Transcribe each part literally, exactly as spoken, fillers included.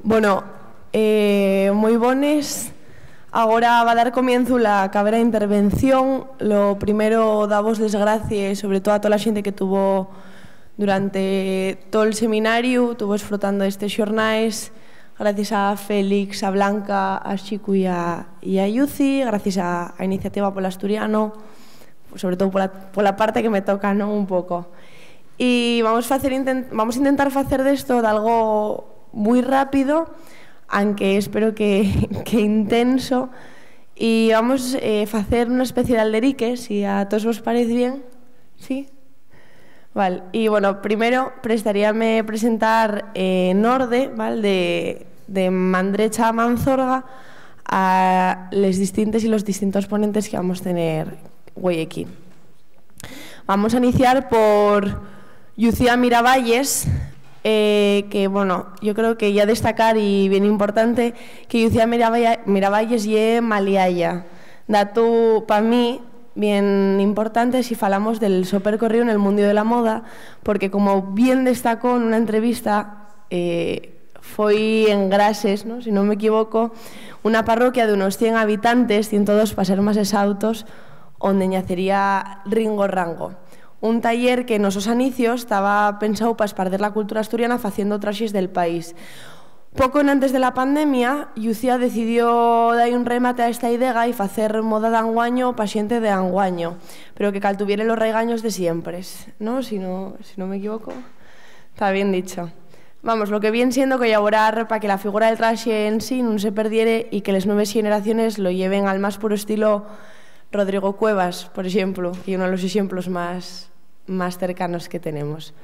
Bueno, eh, mui bones. Agora va dar comienzu la cabera intervención. Lo primero, davos les gracies, sobre todo a tola xente que tuvo durante tol seminariu, tuvo esfrutando estes xornaes. Gracies a Félix, a Blanca, a Xicu y a, y a Yuci, gracies a, a Iniciativa pol Asturiano, sobre todo pola, pola parte que me toca, ¿no? Un poco. Y vamos facer inten-, vamos intentar facer d'esto d'algo mui rápido, anque espero que, que intenso. Y vamos, eh, facer una especie d'alderique, si a todos vos parece bien. ¿Sí? Val. Y bueno, primero prestaríame presentar, eh, en orde, ¿val? De, de man drecha a man zorga a les distintes y los distintos ponentes que vamos tener güei aquí. Vamos a iniciar por Llucía Miravalles, eh, que, bueno, yo creo que ya destacar y bien importante que Llucía Miravalle-, Miravalles ye maliaya. Datu pa mí bien importante si falamos del so percorríu nel mundiu de la moda, porque, como bien destacó nuna entrevista, eh, foi en Grases, ¿no? Si non m'equivoco, una parroquia d'unos cien habitantes, ciento dos pa ser más exautos, onde ñacería Ringo Rango, un taller que nos sos anicios taba pensao pa esparder la cultura asturiana faciendo traxes del país. Poco enantes de la pandemia, Llucía decidió dar un remate a esta idea y facer moda d'anguaño pa xente de anguaño, pero que caltuviere los raigaños de siempres, ¿no? Si no, si no m'equivoco. Está bien dicho. Vamos, lo que vien siendo collaborar pa que la figura del traxe en sí nun se perdiere y que les nueves xeneraciones lo lleven al más puro estilo Rodrigo Cuevas, por exemplu, que ye unu de los exemplos más, más cercanos que tenemos.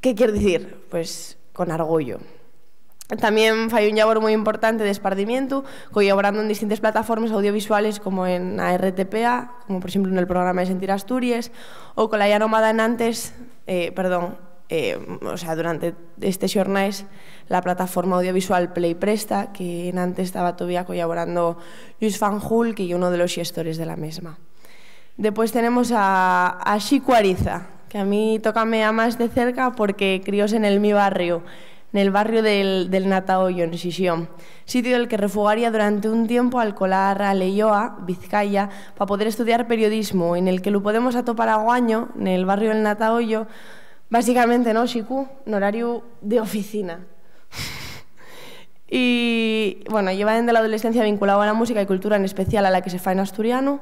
¿Qué quiero dicir? Pues con argollo. Tamién fai un llabor mui importante d'espardimientu, collaborando en distintes plataformes audiovisuales como en a R T P A, como por exemplu nel programa de Sentir Asturies, o cola ya nomada enantes, eh, perdón, eh, o sea, durante estes xornaes, la plataforma audiovisual Play Presta, que enantes taba tovía collaborando Lluís Fanjul, que ye unu de los xestores de la mesma. Depués tenemos a, a Xicu Ariza, que a mí tócame a más de cerca porque críose nel mi barriu, nel barriu del, del Natahoyo, en Xixón, sitiu del que refugaría durante un tiempu al colar a Leioa, Vizcaya, pa poder estudiar periodismu, y nel que lu podemos atopar aguaño, nel barriu del Natahoyo, básicamente, ¿no, Xicu? N'horariu de oficina. Y, bueno, lleva dende la adolescencia vinculao a la música y cultura, en especial a la que se fa en asturiano.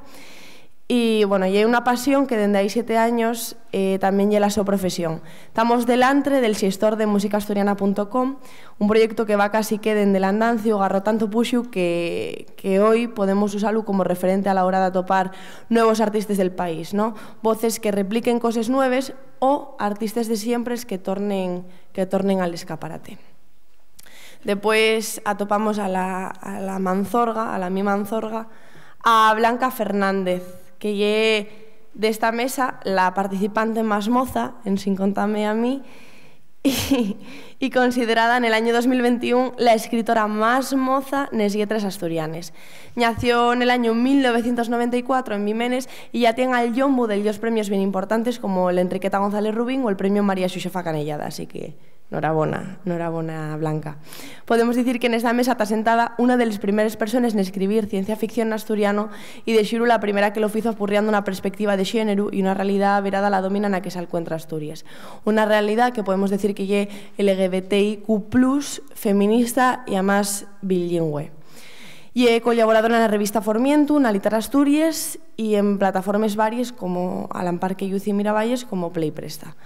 Y, bueno, ye una pasión que dende hai siete años, eh, tamién ye la so profesión. Tamos delantre del xestor de música asturiana punto com, un proyecto que va casi que dende l'andanciu, garró tanto puxu que, que hoi podemos usalu como referente a la hora d'atopar nuevos artistes del país, ¿no? Voces que repliquen coses nueves o artistes de siempres que tornen, que tornen al escaparate. Depués atopamos a la, a la manzorga, a la mi manzorga, a Blanca Fernández, que ye d'esta mesa la participante más moza, en sin contame a mí, y, y considerada nel añu dos mil ventiún la escritora más moza nes lletres asturianes. Ñació nel añu mil novecientos noventa y cuatro en Bimenes y ya tien al llombu dellos premios bien importantes como l'Enriqueta González Rubín o el premio María Xuxefa Canellada, así que norabona, norabona, Blanca. Podemos dicir que nesta mesa ta sentada una de les primeres persones n'escribir ciencia ficción n'asturiano y de xuru la primera que lo fizo apurriando una perspectiva de xéneru y una realidá virada a la domina na que s'alcuentra Asturies. Una realidá que podemos decir que ye L G B T I Q plus, feminista y, amás, bilingüe. Ye collaboradora na revista Formientu, na Litar Asturies y en plataformes varies como Alan Parque, Yuci Miravalles, como Play Presta.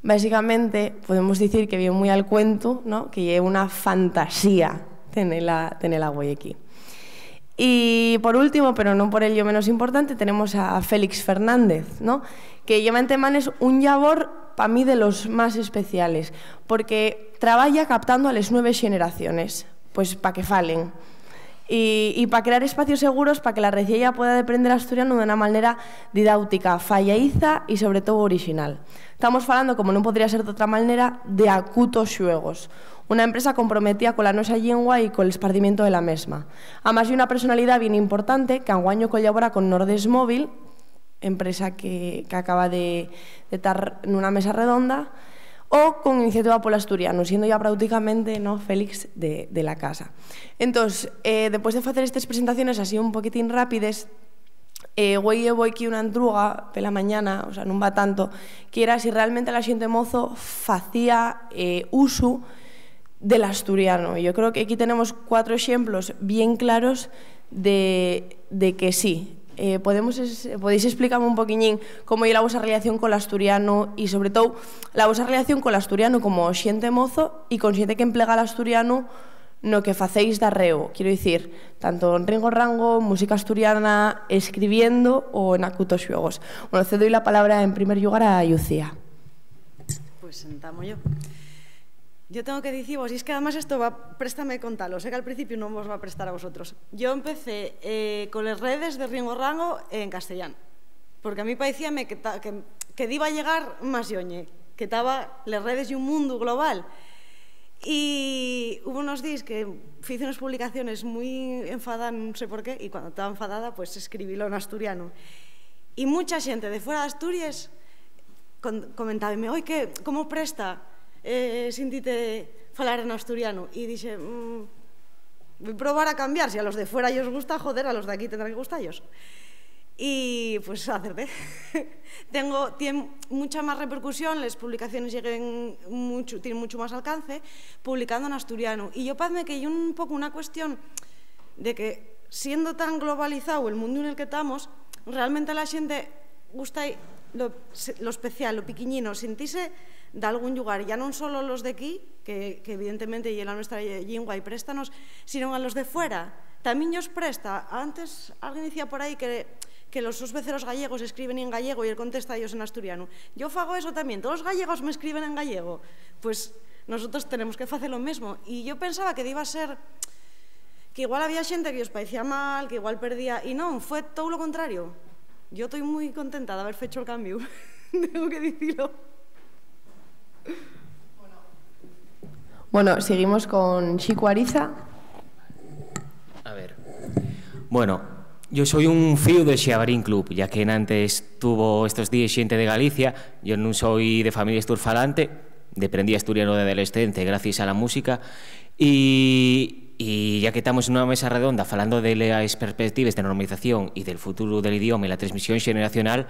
Básicamente, podemos dicir que vien mui al cuentu, ¿no? Que ye una fantasía tenela, tenela güei equí. Y, por último, pero non por ello menos importante, tenemos a Félix Fernández, ¿no? Que lleva ente manes un llabor pa mí de los más especiales, porque trabaya captando a les nueves xeneraciones, pues, pa que falen. Y, y pa crear espacios seguros pa que la reciella pueda deprender asturianu d'una manera didáutica, fallaíza y, sobre todo, orixinal. Tamos falando, como non podría ser d'otra manera, de Acuto Xuegos, una empresa comprometida cola nuesa llingua y col espardimientu de la mesma. Amás, ye una personalidá bien importante que anguaño collabora con Nordés Móvil, empresa que, que acaba de, de tar nuna mesa redonda, o con Iniciativa pol Asturianu, siendo ya práuticamente, ¿no?, Félix de, de la casa. Entós, eh, depués de facer estes presentaciones así un poquitín rápides, eh, güei hebo equí una entruga pela mañana, o sea, nun va tanto, que era si realmente la xente mozo facía, eh, usu del asturiano. Yo creo que aquí tenemos cuatro exemplos bien claros de, de que sí. Eh, podemos es-, podéis explicarme un poquiñín cómo ye la vuestra relación col asturiano y, sobre todo, la vuestra relación col asturiano como xente mozo y con xente que emplega l'asturiano no que facéis d'arreo, quiero dicir, tanto en Ringo Rango, música asturiana, escribiendo o en Acutos Xuegos. Bueno, cedo la palabra en primer llugar a Lucía. Pues sentamo yo. Yo tengo que dicivos, y es que además esto va, préstame contalo, sé que al principiu non vos va a prestar a vosotros. Yo empecé, eh, con les redes de Ringo Rango en castellano, porque a mí paecíame que ta-, que, que diba llegar más lloñe, que taba, les redes y un mundu global. Y hubo unos días que fice unas publicaciones muy enfadada, no sé por qué, y cuando estaba enfadada, pues escribílo en asturiano. Y mucha xente de fuera de Asturias con-, comentábame: "Oi, que, cómo presta, eh, sintite falar en asturiano?". Y dixe: "Mm, voy a probar a cambiar, si a los de fuera ellos gusta, joder, a los de aquí tendrá que gustallos". Y, pues, acerté. Tengo, tien mucha más repercusión, les publicaciones lleguen mucho, tienen mucho más alcance publicando en asturiano. Y yo, pazme que hay un poco una cuestión de que, siendo tan globalizado el mundo en el que estamos, realmente a la xente gusta lo, lo especial, lo piquiñino, sentirse d'algún llugar, ya non solo los d'equí, que, que evidentemente ye la nuestra lle-, llingua y préstanos, sino a los de fuera. Tamién yos presta. Antes alguien dicía por ahí que, que los sos veceros gallegos escriben en gallego y él contesta a ellos en asturiano. Yo fago eso tamién, todos los gallegos me escriben en gallego. Pues nosotros tenemos que facer lo mesmo. Y yo pensaba que diba ser que igual había xente que os paecía mal, que igual perdía, y non, fue todo lo contrario. Yo estoy muy contenta de haber fecho el cambio, tengo que dicilo. Bueno, seguimos con Xico Ariza. A ver. Bueno, yo soy un fíu del Xabarín Club, ya que enantes tuvo estos días xente de Galicia. Yo nun soy de familia asturfalante, deprendí asturiano de adolescente gracias a la música, y, y ya que estamos nuna mesa redonda falando de les perspectives de normalización y del futuru del idioma y la transmisión xeneracional,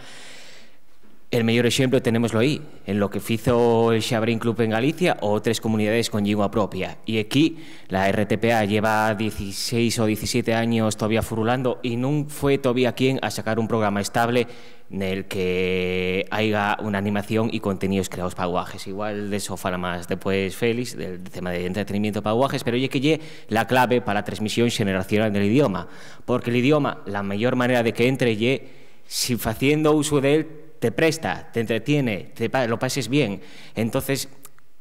el meyor exemplu tenémoslo ahí, en lo que fizo el Xabarín Club en Galicia o otres comunidades con llingua propia. Y equí la R T P A lleva dieciséis o diecisiete años todavía furulando y nun fue todavía quien a sacar un programa estable nel que haiga una animación y contenidos creados pa guajes. Igual de eso fala más después Félix, del tema de entretenimiento pa guajes, pero ye que ye la clave pa la transmisión xeneracional del idioma, porque el idioma, la meyor manera de que entre ye si faciendo usu de él te presta, te entretiene, te pa-, lo pases bien. Entonces,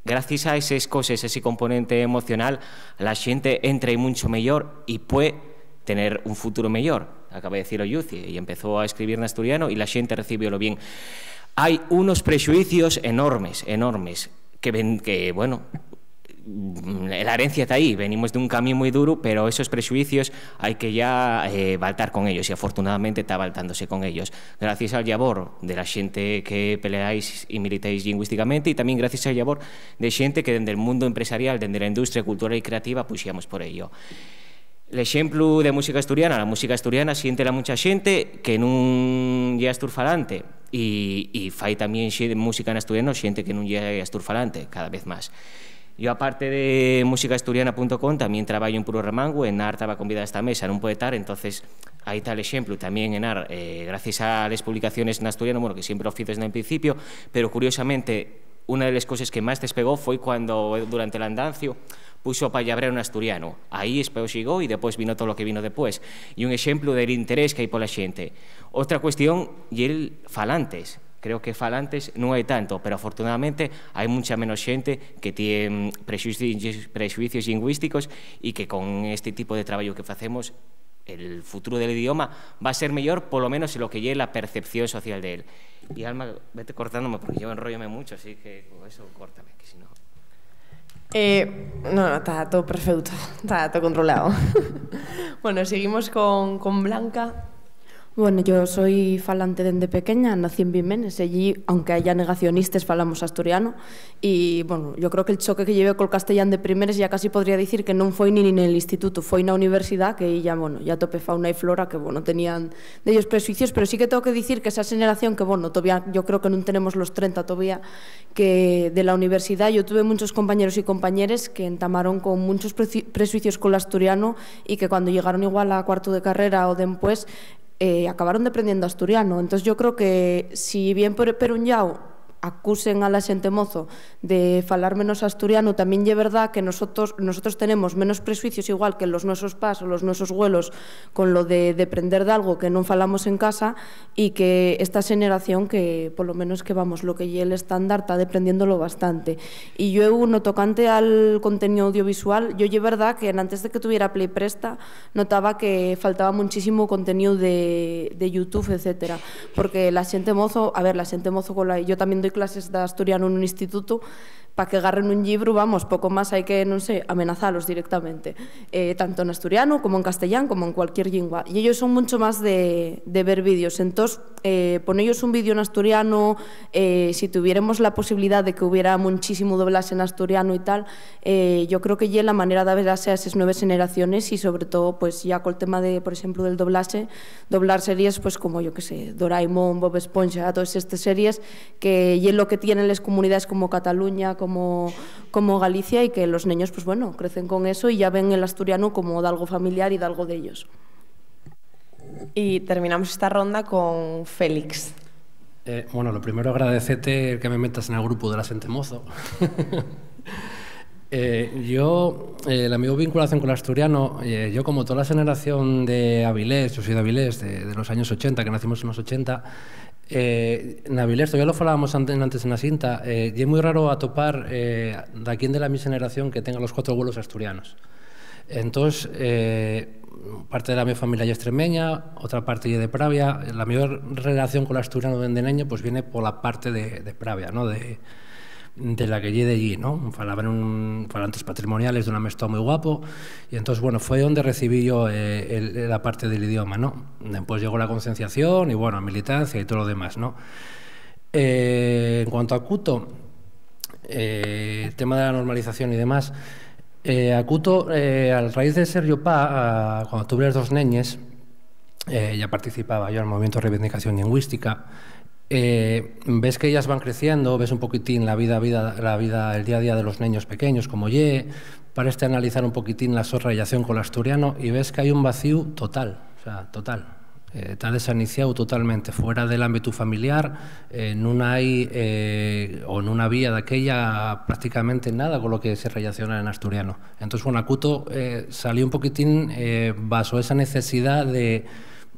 gracias a eses coses, ese componente emocional, la xente entra muncho meyor y puede tener un futuro meyor. Acaba de decirlo Yuci, y empezó a escribir en asturiano y la xente recibiólo bien. Hay unos prexuicios enormes, enormes, que ven, que, bueno, mm, la herencia está ahí, venimos de un camino muy duro, pero esos prexuicios hay que ya, eh, baltar con ellos, y afortunadamente está baltándose con ellos. Gracias al llabor de la xente que peleáis y militáis lingüísticamente, y también gracias al llabor de xente que dende el mundo empresarial, dende la industria cultural y creativa, puxíamos por ello. L'exemplu de música asturiana, la música asturiana siéntela mucha xente que nun ye asturfalante, y, y fai tamién xe-, música en asturiano xente que nun ye asturfalante, cada vez más. Yo, aparte de música asturiana punto com, tamién trabayo en Puro Remangu, Enar taba convidada a esta mesa, nun puede tar, entonces ahí ta l'exemplu. Tamién Enar, eh, gracias a les publicaciones en asturiano, bueno, que siempre lo fizo desde el principio, pero curiosamente una de les coses que más despegó foi cuando, durante l'andanciu, puxo Pallabrero en asturiano. Ahí espegó, llegó y después vino todo lo que vino después. Y un exemplu del interés que hai pola xente. Otra cuestión, y el falantes. Creo que falantes nun hai tanto, pero afortunadamente hai mucha menos xente que tien prexuicios, prexuicios lingüísticos, y que con este tipo de trabajo que facemos, el futuro del idioma va a ser mellor, polo menos en lo que ye la percepción social de él. Y Alma, vete cortándome porque yo enróllome mucho, así que con eso córtame, que si no. Eh, no, no, está todo perfecto, está todo controlado. Bueno, seguimos con, con Blanca. Bueno, yo soi falante dende pequeña, nací en Bimenes, ellí, aunque haya negacionistes, falamos asturiano. Y, bueno, yo creo que el choque que llevé col castellán de primeres ya casi podría dicir que non foi nin nel institutu, foi na universidá, que ya, bueno, ya topé fauna y flora que, bueno, tenían dellos presuicios, pero sí que tengo que dicir que esa xeneración que, bueno, todavía yo creo que nun tenemos los trenta todavía, que de la universidad yo tuve muchos compañeros y compañeres que entamaron con muchos preci-, presuicios col asturiano y que cuando llegaron igual a cuarto de carrera o dempués, eh, acabaron deprendiendo asturiano. Entós, yo creo que, si bien por, per un llau acusen a la xente mozo de falar menos asturiano, tamién ye verdá que nosotros, nosotros tenemos menos presuicios igual que los nuesos pas o los nuesos güelos con lo de deprender d'algo que non falamos en casa, y que esta xeneración que, polo menos que, vamos, lo que ye el estándar, ta deprendiéndolo bastante. Y yo, no tocante al contenido audiovisual, yo ye verdá que enantes de que tuviera Play Presta, notaba que faltaba muchísimo contenido de, de YouTube, etcétera. Porque la xente mozo, a ver, la xente mozo con la, yo también doy clases de asturiano en un instituto, pa que garren un llibru, vamos, poco más hai que, non sé, amenazalos directamente, eh, tanto en asturiano como en castellán, como en cualquier llingua. Y ellos son mucho más de, de ver vídeos. Entós, eh, ponellos un vídeo en asturiano, eh, si tuviéremos la posibilidad de que hubiera muchísimo doblaxe en asturiano y tal, eh, yo creo que ye la manera d'averase a eses nueves generaciones y, sobre todo, pues, ya col tema de, por exemplu, del doblaxe, doblar series, pues, como, yo qué sé, Doraemon, Bob Esponja, todas estas series, que ye lo que tienen les comunidaes como Cataluña, como, como Galicia, y que los neños, pues, bueno, crecen con eso y ya ven el asturiano como d'algo familiar y d'algo d'ellos. Y terminamos esta ronda con Félix. Eh, bueno, lo primero, agradecete que me metas en el grupo de la xente mozo. Eh, yo, eh, la mi vinculación con el asturiano, eh, yo, como toda la generación de Avilés, yo soy de Avilés, de, de los años ochenta, que nacimos en los ochenta, eh, en Avilés, todavía lo falábamos ante-, antes en la cinta, eh, ye muy raro atopar, eh, de aquí de la mi generación que tenga los cuatro abuelos asturianos. Entós, eh, parte de la mi familia ye extremeña, otra parte ye de Pravia. La mi relación con l'asturiano dende neño, pues, viene pola parte de, de Pravia, ¿no? De, de la que ye d'ellí, ¿no? Falaban un, falantes patrimoniales d'un amestao mui guapo, y entós, bueno, fue onde recibí yo, eh, el, la parte del idioma, ¿no? Dempués llegó la concienciación y, bueno, a militancia y todo lo demás, ¿no? Eh, en cuanto a Cuto, eh, tema de la normalización y demás, eh, a Cuto, eh, a raíz de ser yo pa, a, cuando tuve les dos neñes, eh, ya participaba yo en el movimiento de reivindicación lingüística. Eh, ves que ellas van creciendo, ves un poquitín la vida, vida, la vida, el día a día de los neños pequeños, como ye, parece analizar un poquitín la so relación con l'asturiano y ves que hay un vacío total, o sea, total. Eh, ta desaniciáu totalmente, fuera del ámbitu familiar, eh, nun hai, eh, o nun había daquella prácticamente nada con lo que se relacionara en asturiano. Entós, bueno, a Cuto, eh, salió un poquitín, eh, baso esa necesidá de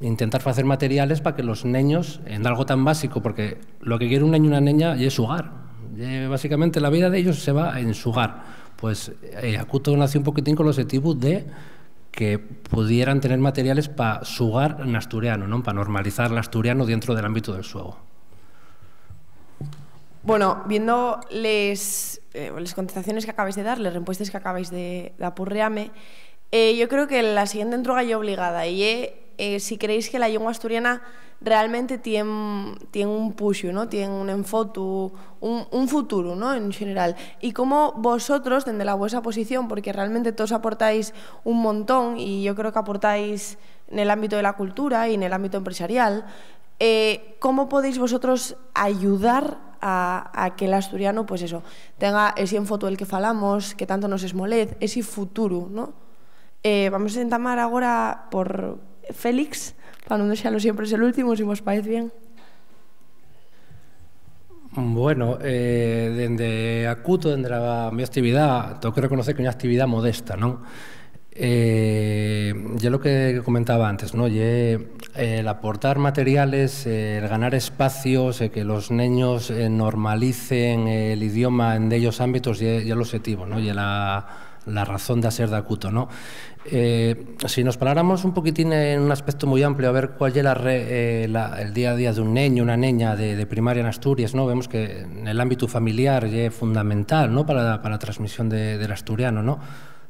intentar facer materiales pa que los neños, en algo tan básico, porque lo que quiere un neño y una neña ye xugar. Ye, básicamente, la vida d'ellos se va en xugar. Pues, eh, a Cuto nació un poquitín con l'oxetivu de que pudieran tener materiales pa xugar n'asturiano, ¿non? Pa normalizar l'asturiano dientro del ámbitu del xuego. Bueno, viendo les, eh, les contestaciones que acabáis de dar, les respuestas que acabáis de, d'apurriame, eh, yo creo que la siguiente entruga ye obligada, y ye, eh, si creéis que la llingua asturiana realmente tien, tien un puxu, ¿no? Tien un enfotu, un, un futuru, ¿no? En xeneral. Y cómo vosotros, dende la vuesa posición, porque realmente toos aportáis un montón, y yo creo que aportáis nel ámbito de la cultura y nel ámbito empresarial, eh, ¿cómo podéis vosotros ayudar a, a que l'asturiano, pues eso, tenga esi enfotu del que falamos, que tanto nos esmolez, esi futuru, ¿no? Eh, vamos a entamar agora por Félix, pa nun dexalo siempre ser l'últimu, si vos paez bien. Bueno, eh, dende a Cuto, dende la mi actividá, tengo que reconocer que ye una actividá modesta, ¿non? Eh, ye lo que comentaba antes, ¿no? Ye, eh, el aportar materiales, eh, el ganar espacios, eh, que los neños, eh, normalicen, eh, el idioma en dellos ámbitos, ye, ye l'oxetivo, ¿no? Ye la, la razón de ser d'Acuto, ¿no? Eh, si nos paráramos un poquitín en un aspecto mui amplio, a ver cuál ye la re-, eh, la, el día a día d'un neño, una neña de, de primaria en Asturias, ¿no? Vemos que en el ámbito familiar ye fundamental, ¿no? Para, para la transmisión de, del asturiano, ¿no?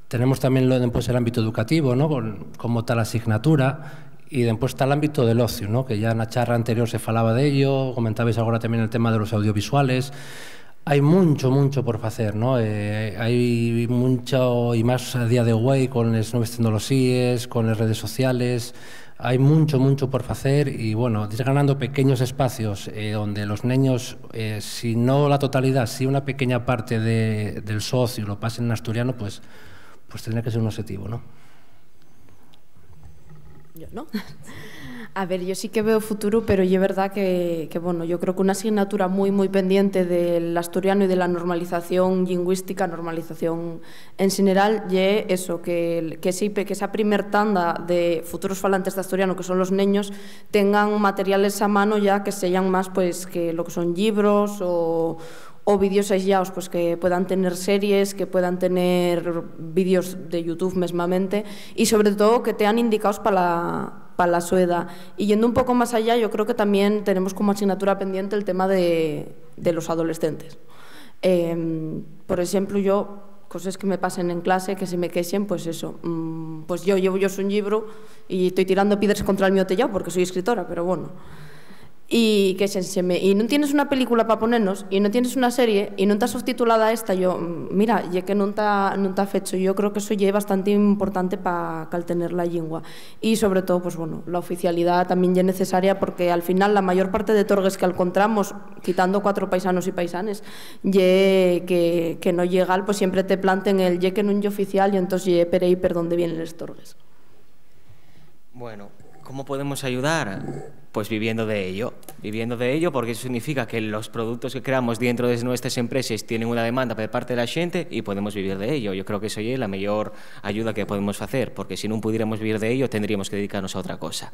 Tenemos también lo, pues, el ámbito educativo, ¿no? Con, como tal asignatura. Y dempués ta l'ámbito del ociu, ¿no? Que ya na charra anterior se falaba d'ello, comentabais agora tamién el tema de los audiovisuales. Hai muncho, muncho por facer, ¿no? Eh, hai muncho, y más a día de güei, con les nueves tecnoloxíes, con les redes sociales, hai muncho, muncho por facer y, bueno, desgranando pequeños espacios, eh, onde los neños, eh, si no la totalidá, si una pequeña parte de, del so ociu lo pasen en asturiano, pues, pues tendría que ser un objetivo, ¿no? Yo, ¿no? A ver, yo sí que veo futuro, pero ye verdá que, que, bueno, yo creo que una asignatura muy, muy pendiente del asturiano y de la normalización lingüística, normalización en general, ye eso, que, que, ese, que esa primer tanda de futuros falantes de asturiano, que son los neños, tengan materiales a mano ya que sean más, pues, que lo que son libros o, o vídeos aislaos, pues, que puedan tener series, que puedan tener vídeos de YouTube mesmamente, y sobre todo que tean indicaos pa la, pa la so edá. Y yendo un poco más allá, yo creo que también tenemos como asignatura pendiente el tema de, de los adolescentes. Em, por exemplu, yo, coses que me pasen en clase, que se me quexen, pues eso, mm, pues yo llevo yo un llibro y estoy tirando piedres contra el mío tellado porque soy escritora, pero bueno. Y quéxenseme, y nun tienes una película pa ponernos, y nun tienes una serie, y nun ta subtitulada esta, yo, mm, mira, ye que nun ta, nun ta fecho. Yo creo que eso ye bastante importante pa caltener la llingua. Y sobre todo, pues bueno, la oficialidá tamién ye necesaria, porque al final la mayor parte de torgues que alcontramos, quitando cuatro paisanos y paisanes, ye que, que no llegal, pues siempre te planten el ye que nun ye oficial, y entós ye per ehí per donde vienen les torgues. Bueno, ¿cómo podemos ayudar? Pues viviendo de ello, viviendo de ello, porque eso significa que los productos que creamos dentro de nuestras empresas tienen una demanda por parte de la gente y podemos vivir de ello. Yo creo que eso es la mejor ayuda que podemos hacer, porque si no pudiéramos vivir de ello, tendríamos que dedicarnos a otra cosa.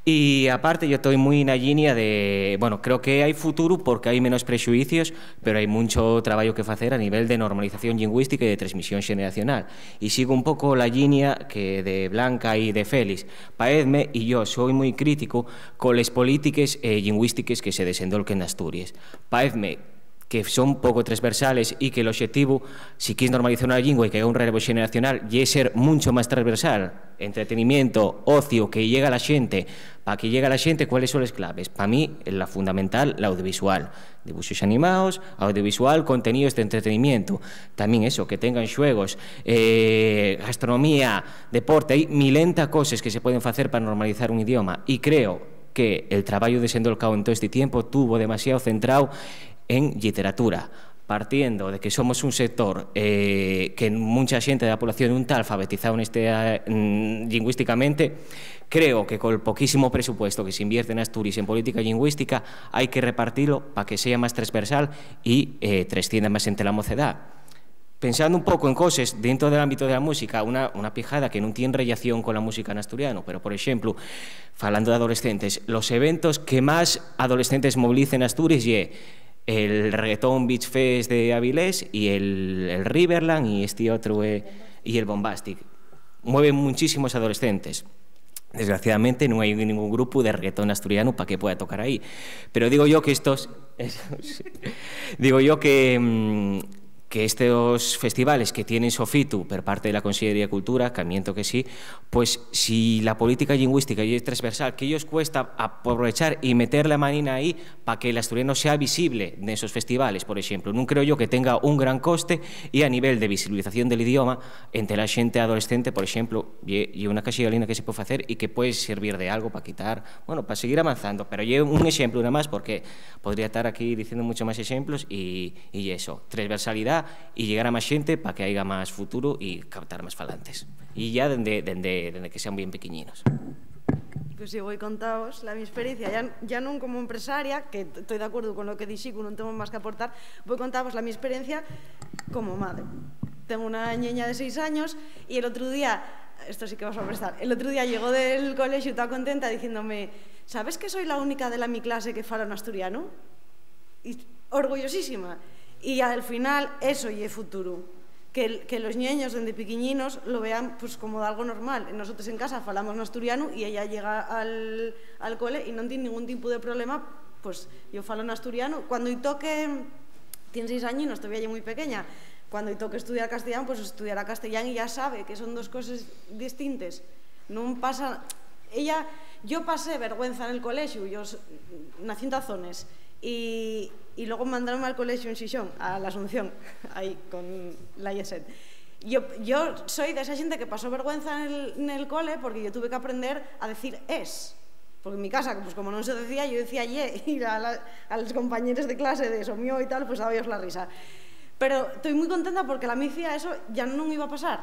Y aparte, yo estoy muy en la línea de, bueno, creo que hay futuro porque hay menos prejuicios, pero hay mucho trabajo que hacer a nivel de normalización lingüística y de transmisión generacional. Y sigo un poco la línea que de Blanca y de Félix. Paezme, y yo soy muy crítico con les polítiques, eh, lingüístiques que se desendolquen d'Asturias. Paezme que son poco transversales y que l'oxetivu, si quies normalizar una llingua y que haya un relevo xeneracional, ye ser muncho más transversal. Entretenimiento, ocio, que llegue a la xente. Pa que llegue a la xente, ¿cuáles son les claves? Pa mí, la fundamental, l'audiovisual. Dibuxos animaos, audiovisual, conteníos d'entretenimientu. Tamién eso, que tengan xuegos, eh, gastronomía, deporte. Hai milenta coses que se pueden facer pa normalizar un idioma. Y creo que el trabayu desendolcao en todo este tiempo tuvo demasiado centrao en lliteratura. Partiendo de que somos un sector, eh, que muncha xente de la población nun ta alfabetizao neste, eh, mm, lingüísticamente, creo que col poquísimo presupuesto que se invierte n'Asturies en política lingüística hai que repartilo pa que sea más transversal y, eh, trescienda más ente la mocedá. Pensando un poco en coses dentro del ámbito de la música, una, una pijada que nun tien rellación con la música n'asturiano, pero, por exemplu, falando de adolescentes, los eventos que más adolescentes movilicen Asturies ye el Reggaeton Beach Fest de Avilés y el, el Riverland y este otro, eh, y el Bombastic. Mueven muchísimos adolescentes. Desgraciadamente nun hai ningún grupo de reggaetón asturiano pa que pueda tocar ahí. Pero digo yo que estos, digo yo que, mm, que estos festivales que tienen sofitu per parte de la Consellería de Cultura, camiento que sí, pues si la política lingüística ye transversal, que ellos cuesta aprovechar y meter la manina ahí pa que l'asturiano sea visible nesos festivales, por exemplu. Nun creo yo que tenga un gran coste y a nivel de visibilización del idioma ente la xente adolescente, por exemplu, ye, ye una caxigalina que se puede facer y que puede servir de algo pa quitar, bueno, pa seguir avanzando, pero ye un exemplu nada más porque podría tar aquí diciendo mucho más exemplos y, y eso, transversalidá y llegar a más xente pa que haiga más futuro y captar más falantes. Y ya dende, dende, dende que sean bien pequeñinos. Pues yo voy contaos la mi experiencia, ya, ya non como empresaria, que estoy de acuerdo con lo que dixi, que non tengo más que aportar, voy contaos la mi experiencia como madre. Tengo una ñeña de seis años y el otro día, esto sí que vas a prestar, el otro día llegó del colegio toda contenta diciéndome: "¿Sabes que soy la única de la mi clase que fala en asturiano?". Y orgullosísima. Y al final eso ye futuro. Que, que los ñeños dende piquiñinos lo vean, pues, como algo normal. Nosotros en casa falamos en asturiano y ella llega al, al cole y non tiene ningún tipo de problema, pues yo falo en asturiano. Cuando y toque, tiene seis añinos, todavía es muy pequeña, cuando y toque estudiar castellano, pues estudiará castellano y ya sabe que son dos cosas distintas. Non pasa, Ella, yo pasé vergüenza nel colexiu, yo s-, nací en Tazones, y, y luego mandaronme al colexiu en Xixón, a l'Asunción, ahí con la Yesen. Yo, yo soy de esa xente que pasó vergüenza nel, nel cole porque yo tuve que aprender a decir es. Porque en mi casa, pues, como non se decía, yo decía ye, y a, la, a los compañeros de clase de eso mío y tal, pues daba ellos la risa. Pero estoy muy contenta porque la mi fía eso ya non iba a pasar.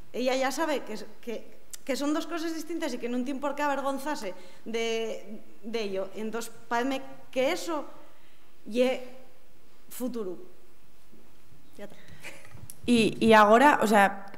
Ella ya sabe que, que, que son dos coses distintes y que nun tien por qué avergonzase de, de ello. Entós, paezme que eso ye futuru. Ya ta. Y, y agora, o sea,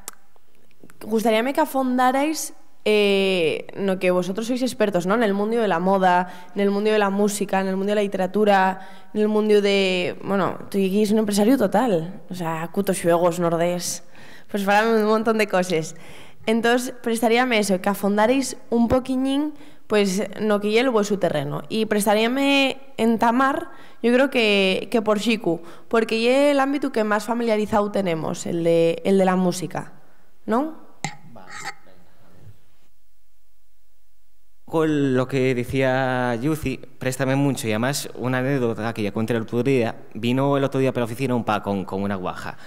gustaríame que afondarais, eh, no que vosotros sois expertos, ¿no? Nel mundio de la moda, nel mundio de la música, nel mundio de la literatura, nel mundio de, bueno, tú eres un empresario total, o sea, Cuto Xuegos, Nordés, pues falame un montón de coses. Entós, prestaríame eso, que afondaréis un poquiñín, pues, no que ye el vuesu terreno. Y prestaríame entamar, yo creo que, que por Xicu, porque ye l'ámbitu que más familiarizao tenemos, el de, el de la música, ¿non? Con lo que decía Yuci, préstame mucho, y además una anécdota que ya conté el otro día, vino el otro día por la oficina un pa con, con una guaja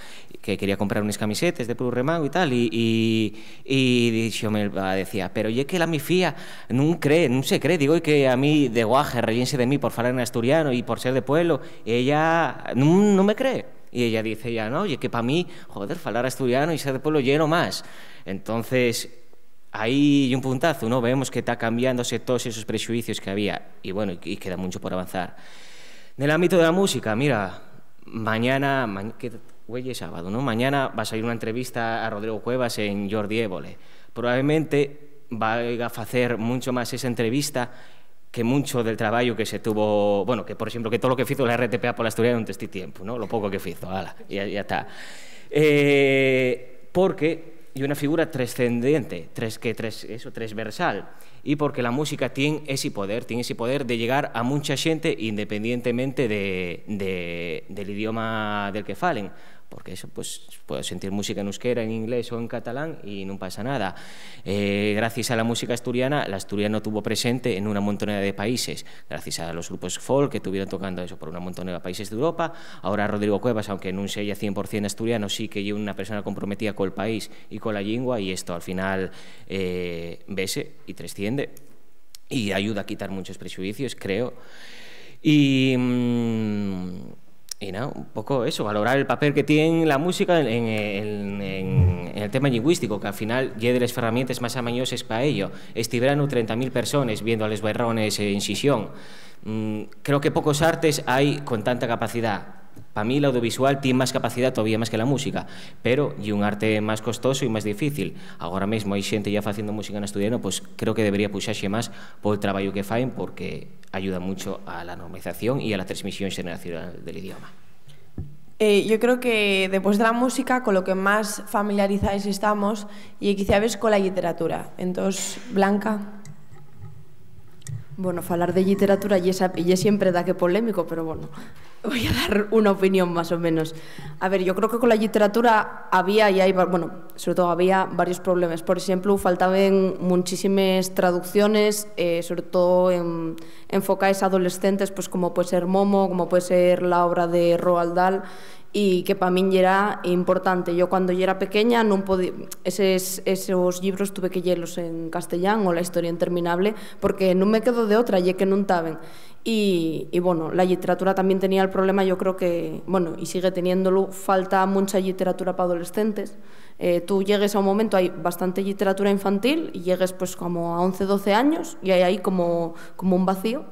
que quería comprar unes camisetes de Perú Remau y tal, y, y, y díxome el pa, decía, "Pero ye que la mi fía nun cree, nun se cree, digo, que a mí de guaje, reyense de mí por falar en asturiano y por ser de pueblo, ella nun, nun me cree." Y ella dice, "Ya no, ye que pa mí, joder, falar asturiano y ser de pueblo ye lo más." Entonces, ahí ye un puntazo, ¿no? Vemos que ta cambiándose todos esos prexuicios que había, y bueno, y, y queda mucho por avanzar. Nel ámbito de la música, mira, mañana, ma-, que, güey, es sábado, ¿no? Mañana va a salir una entrevista a Rodrigo Cuevas en Jordi Évole. Probablemente vaya a facer mucho más esa entrevista que mucho del trabajo que se tuvo, bueno, que, por ejemplo, que todo lo que fizo la R T P A por la asturiana en este tiempo, ¿no? Lo poco que fizo, ala, ya, ya está. Eh, porque ye una figura trascendente, tres, que tres, eso, transversal, y porque la música tiene ese poder, tiene ese poder de llegar a mucha gente independientemente de, de, del idioma del que falen, porque eso, pues, puedes sentir música en euskera, en inglés o en catalán y no pasa nada. Eh, gracias a la música asturiana, la asturiano tuvo presente en una montonera de países, gracias a los grupos folk que estuvieron tocando eso por una montonera de países de Europa. Ahora Rodrigo Cuevas, aunque no sea cien por cien asturiano, sí que es una persona comprometida con el país y con la lengua, y esto al final, eh, vese y trasciende y ayuda a quitar muchos prejuicios, creo. Y, mm, y nada, un poco eso, valorar el papel que tiene la música en, en, en, en el tema lingüístico, que al final ye de las herramientas más amañoses para ello. Este verano, treinta mil personas viendo a los Berrones en Xixón. Mm, creo que pocos artes hay con tanta capacidad. Pa mí l'audiovisual tien más capacidá, todavía más que la música, pero ye un arte más costoso y más difícil. Agora mesmo hai xente ya faciendo música n'asturiano, pues creo que debería puxaxe más pol trabayu que faen, porque ayuda mucho a la normalización y a la transmisión xeneracional del idioma. Eh, yo creo que después de la música, con lo que más familiarizáis estamos, y quizá ves con la literatura. Entós, Blanca. Bueno, falar de literatura ye sa-, ye siempre daque polémico, pero bueno, voy a dar una opinión más o menos. A ver, yo creo que con la literatura había y hai va-, bueno, sobre todo había varios problemas. Por exemplu, faltaben munchísimes traducciones, eh, sobre todo en, enfocaes a adolescentes, pues como puede ser Momo, como puede ser la obra de Roald Dahl, y que pa min yera importante. Yo cuando yera pequeña non podi-, eses, esos llibros tuve que llelos en castellán, o La historia interminable, porque nun me quedo de otra, ye que nun taben. Y, y, bueno, la literatura también tenía el problema, yo creo que, bueno, y sigue teniéndolo, falta mucha literatura pa adolescentes. Eh, tú llegues a un momento, hai bastante literatura infantil, y llegues, pues, como a once, doce años, y hai aí como, como un vacío.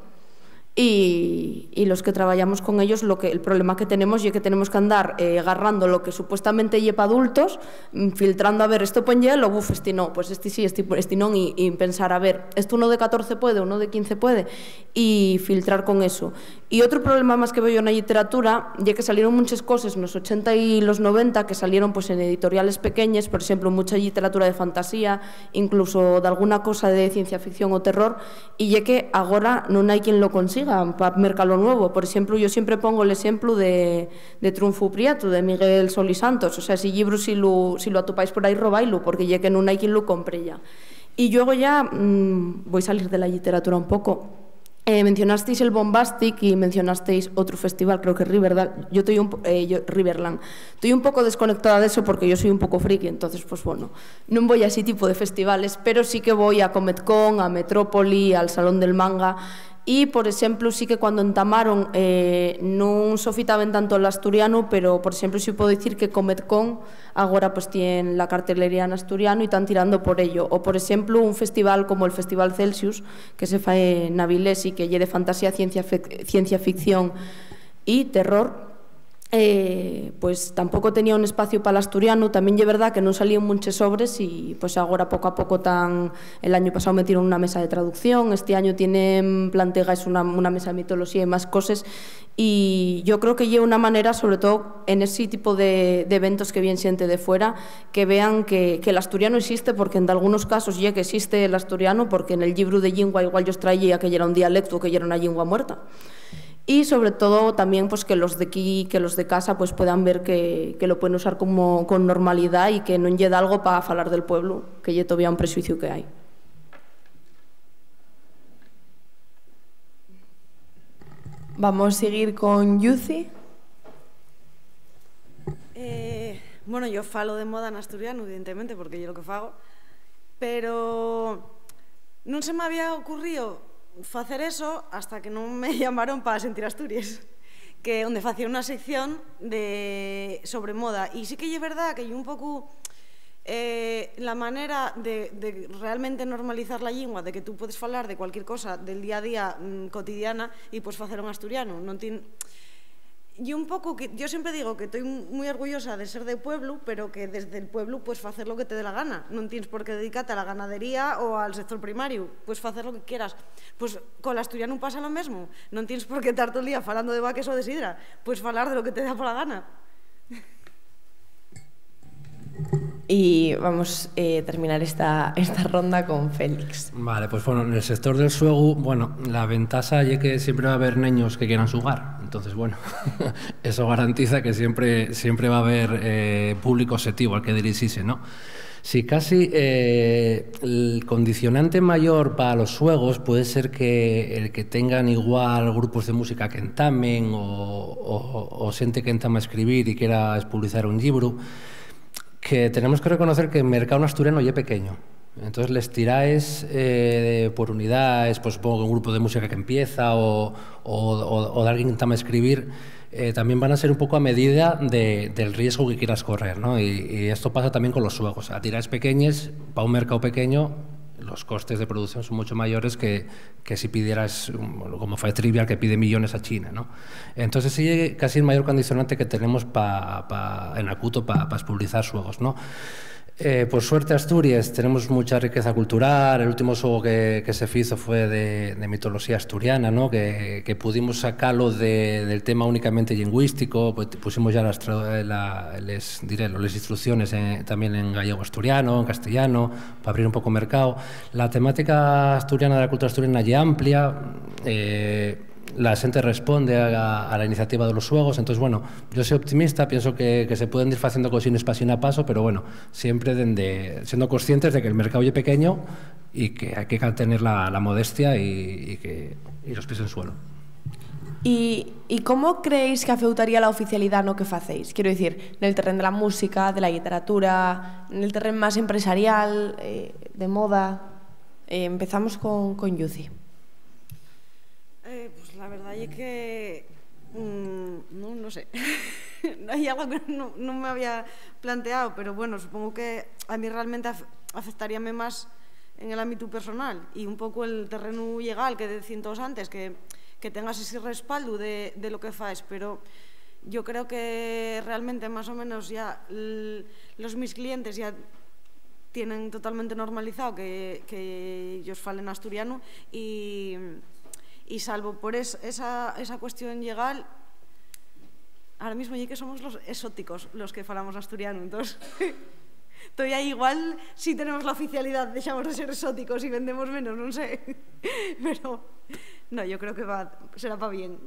Y, y los que trabajamos con ellos, lo que, el problema que tenemos ye que tenemos que andar, eh, agarrando lo que supuestamente ye pa adultos, mm, filtrando, a ver, esto pon ye, lo buf, esti no, pues esti sí, esti, esti non, y, y pensar, a ver, esto uno de catorce puede, uno de quince puede, y filtrar con eso. Y otro problema más que veo na literatura ye que salieron muchas cosas nos ochenta y los noventa que salieron, pues, en editoriales pequeñas, por exemplo, mucha literatura de fantasía, incluso d'alguna cosa de ciencia ficción o terror, y ye que agora nun hai quien lo consiga pa mercalo nuevo. Por exemplo, yo siempre pongo el exemplo de, de Trunfu Prietu, de Miguel Solis Santos. O sea, ese llibru, si lo, si lo atopáis por aí, robáilu, porque ye que nun hai quien lo compre ya. Y luego ya, mm, voy a salir de la literatura un poco. Eh, mencionasteis el Bombastic y mencionasteis otro festival, creo que Riverdal. Yo estoy un po-, eh, yo, Riverland. Estoy un poco desconectada de eso porque yo soy un poco friki, entonces, pues bueno, no voy a ese tipo de festivales, pero sí que voy a Comic Con, a Metrópoli, al Salón del Manga. Y, por exemplu, sí que cuando entamaron, eh, nun sofitaben tanto l'asturianu, pero, por exemplu, sí puedo dicir que Comic Con agora, pues, tien la cartelería en asturianu y tán tirando por ello. O, por exemplu, un festival como el Festival Celsius, que se fai en Avilés y que ye de fantasía, ciencia fic-, ciencia ficción y terror, eh, pues, tampoco tenía un espacio pal asturianu. Tamién ye verdá que nun salíen munches obres y, pues, agora, poco a poco, tan, el año pasado metieron una mesa de traducción, este año tienen plantegaes una, una mesa de mitología y más coses. Y yo creo que ye una manera, sobre todo en ese tipo de, de eventos que vien xente de fuera, que vean que, que l'asturianu existe, porque en dalgunos casos ye que existe l'asturianu, porque en el llibru de llingua igual yos traía que yera un dialectu o que yera una llingua muerta. Y sobre todo tamién, pues, que los d'equí, que los de casa, pues, puedan ver que, que lo pueden usar como con normalidá y que nun ye dalgo pa falar del pueblu, que ye todavía un prexuiciu que hai. Vamos a seguir con Yuci. Eh, bueno, yo falo de moda en asturiano, evidentemente, porque yo lo que fago, pero nun se me había ocurrido facer eso hasta que non me llamaron pa Sentir Asturies, que onde facía una sección de, sobre moda. Y sí que ye verdá que ye un poco, eh, la manera de, de realmente normalizar la llingua, de que tú puedes falar de cualquier cosa del día a día, mm, cotidiana, y pues facer un asturiano. Non tien-, y un poco que, yo siempre digo que estoy muy orgullosa de ser de pueblo, pero que desde el pueblo pues facer lo que te dé la gana. Non tienes por qué dedicarte a la ganadería o al sector primario. Pues facer lo que quieras. Pues con l'asturianu pasa lo mesmo. Non tienes por qué estar todo el día falando de vaques o de sidra. Pues falar de lo que te da la gana. Y vamos, eh, terminar esta, esta ronda con Félix. Vale, pues bueno, en el sector del suegu, bueno, la ventaxa ye que siempre va a haber neños que quieran xugar. Entonces, bueno, eso garantiza que siempre, siempre va a haber, eh, público objetivo al que dirixirse, ¿no? Si casi, eh, el condicionante mayor pa los xuegos puede ser que el que tengan igual grupos de música que entamen o, o, o xente que entama a escribir y quiera espublizar un llibru, que tenemos que reconocer que el mercáu n'asturiano ye pequeño. Entonces, les tiraes, eh, por unidaes, pues supongo que un grupu de música que empieza o, o, o, o d'alguien que entama a escribir, eh, tamién van a ser un poco a medida de, del riesgu que quieras correr, ¿no? Y, y esto pasa tamién con los xuegos. A tiraes pequeñes, pa un mercáu pequeño, los costes de producción son mucho mayores que, que si pidieras, um, como fai Trivial, que pide millones a China, ¿no? Entonces, sí, casi el mayor condicionante que tenemos pa, pa, en acuto pa, pa espublizar xuegos, ¿no? Eh, por suerte, Asturies, tenemos mucha riqueza cultural. El último xuego que, que se fizo fue de, de mitoloxía asturiana, ¿no? Que, que pudimos sacalo de, del tema únicamente lingüístico, pues, pusimos ya las tra-, la, les, diré, les instrucciones en, también en gallego asturiano, en castellano, pa abrir un poco mercado. La temática asturiana de la cultura asturiana ye amplia, eh, la xente responde a, a la iniciativa de los xuegos. Entonces, bueno, yo soy optimista, pienso que, que se pueden ir haciendo cosines pasín a paso, pero bueno, siempre dende, siendo conscientes de que el mercado ye pequeño y que hay que tener la, la modestia y, y que, y los pies en suelo. ¿Y, y cómo creéis que afeutaría la oficialidá no que facéis? Quiero decir, nel terrén de la música, de la literatura, nel terrén más empresarial, eh, de moda. Eh, empezamos con, con Yuci. Eh, pues la verdad es que, mm, no, no sé. Hay algo que no, no me había planteado, pero bueno, supongo que a mí realmente af-, afectaríame más en el ámbito personal y un poco el terreno legal que decían todos antes, que, que tengas ese respaldo de, de lo que faes, pero yo creo que realmente más o menos ya l-, los mis clientes ya tienen totalmente normalizado que, que ellos falen asturiano y, y salvo por es-, esa, esa cuestión legal, ahora mismo ya que somos los exóticos los que falamos asturiano, entonces todavía igual si tenemos la oficialidad dejamos de ser exóticos y vendemos menos, no sé, pero no, yo creo que va, será para bien.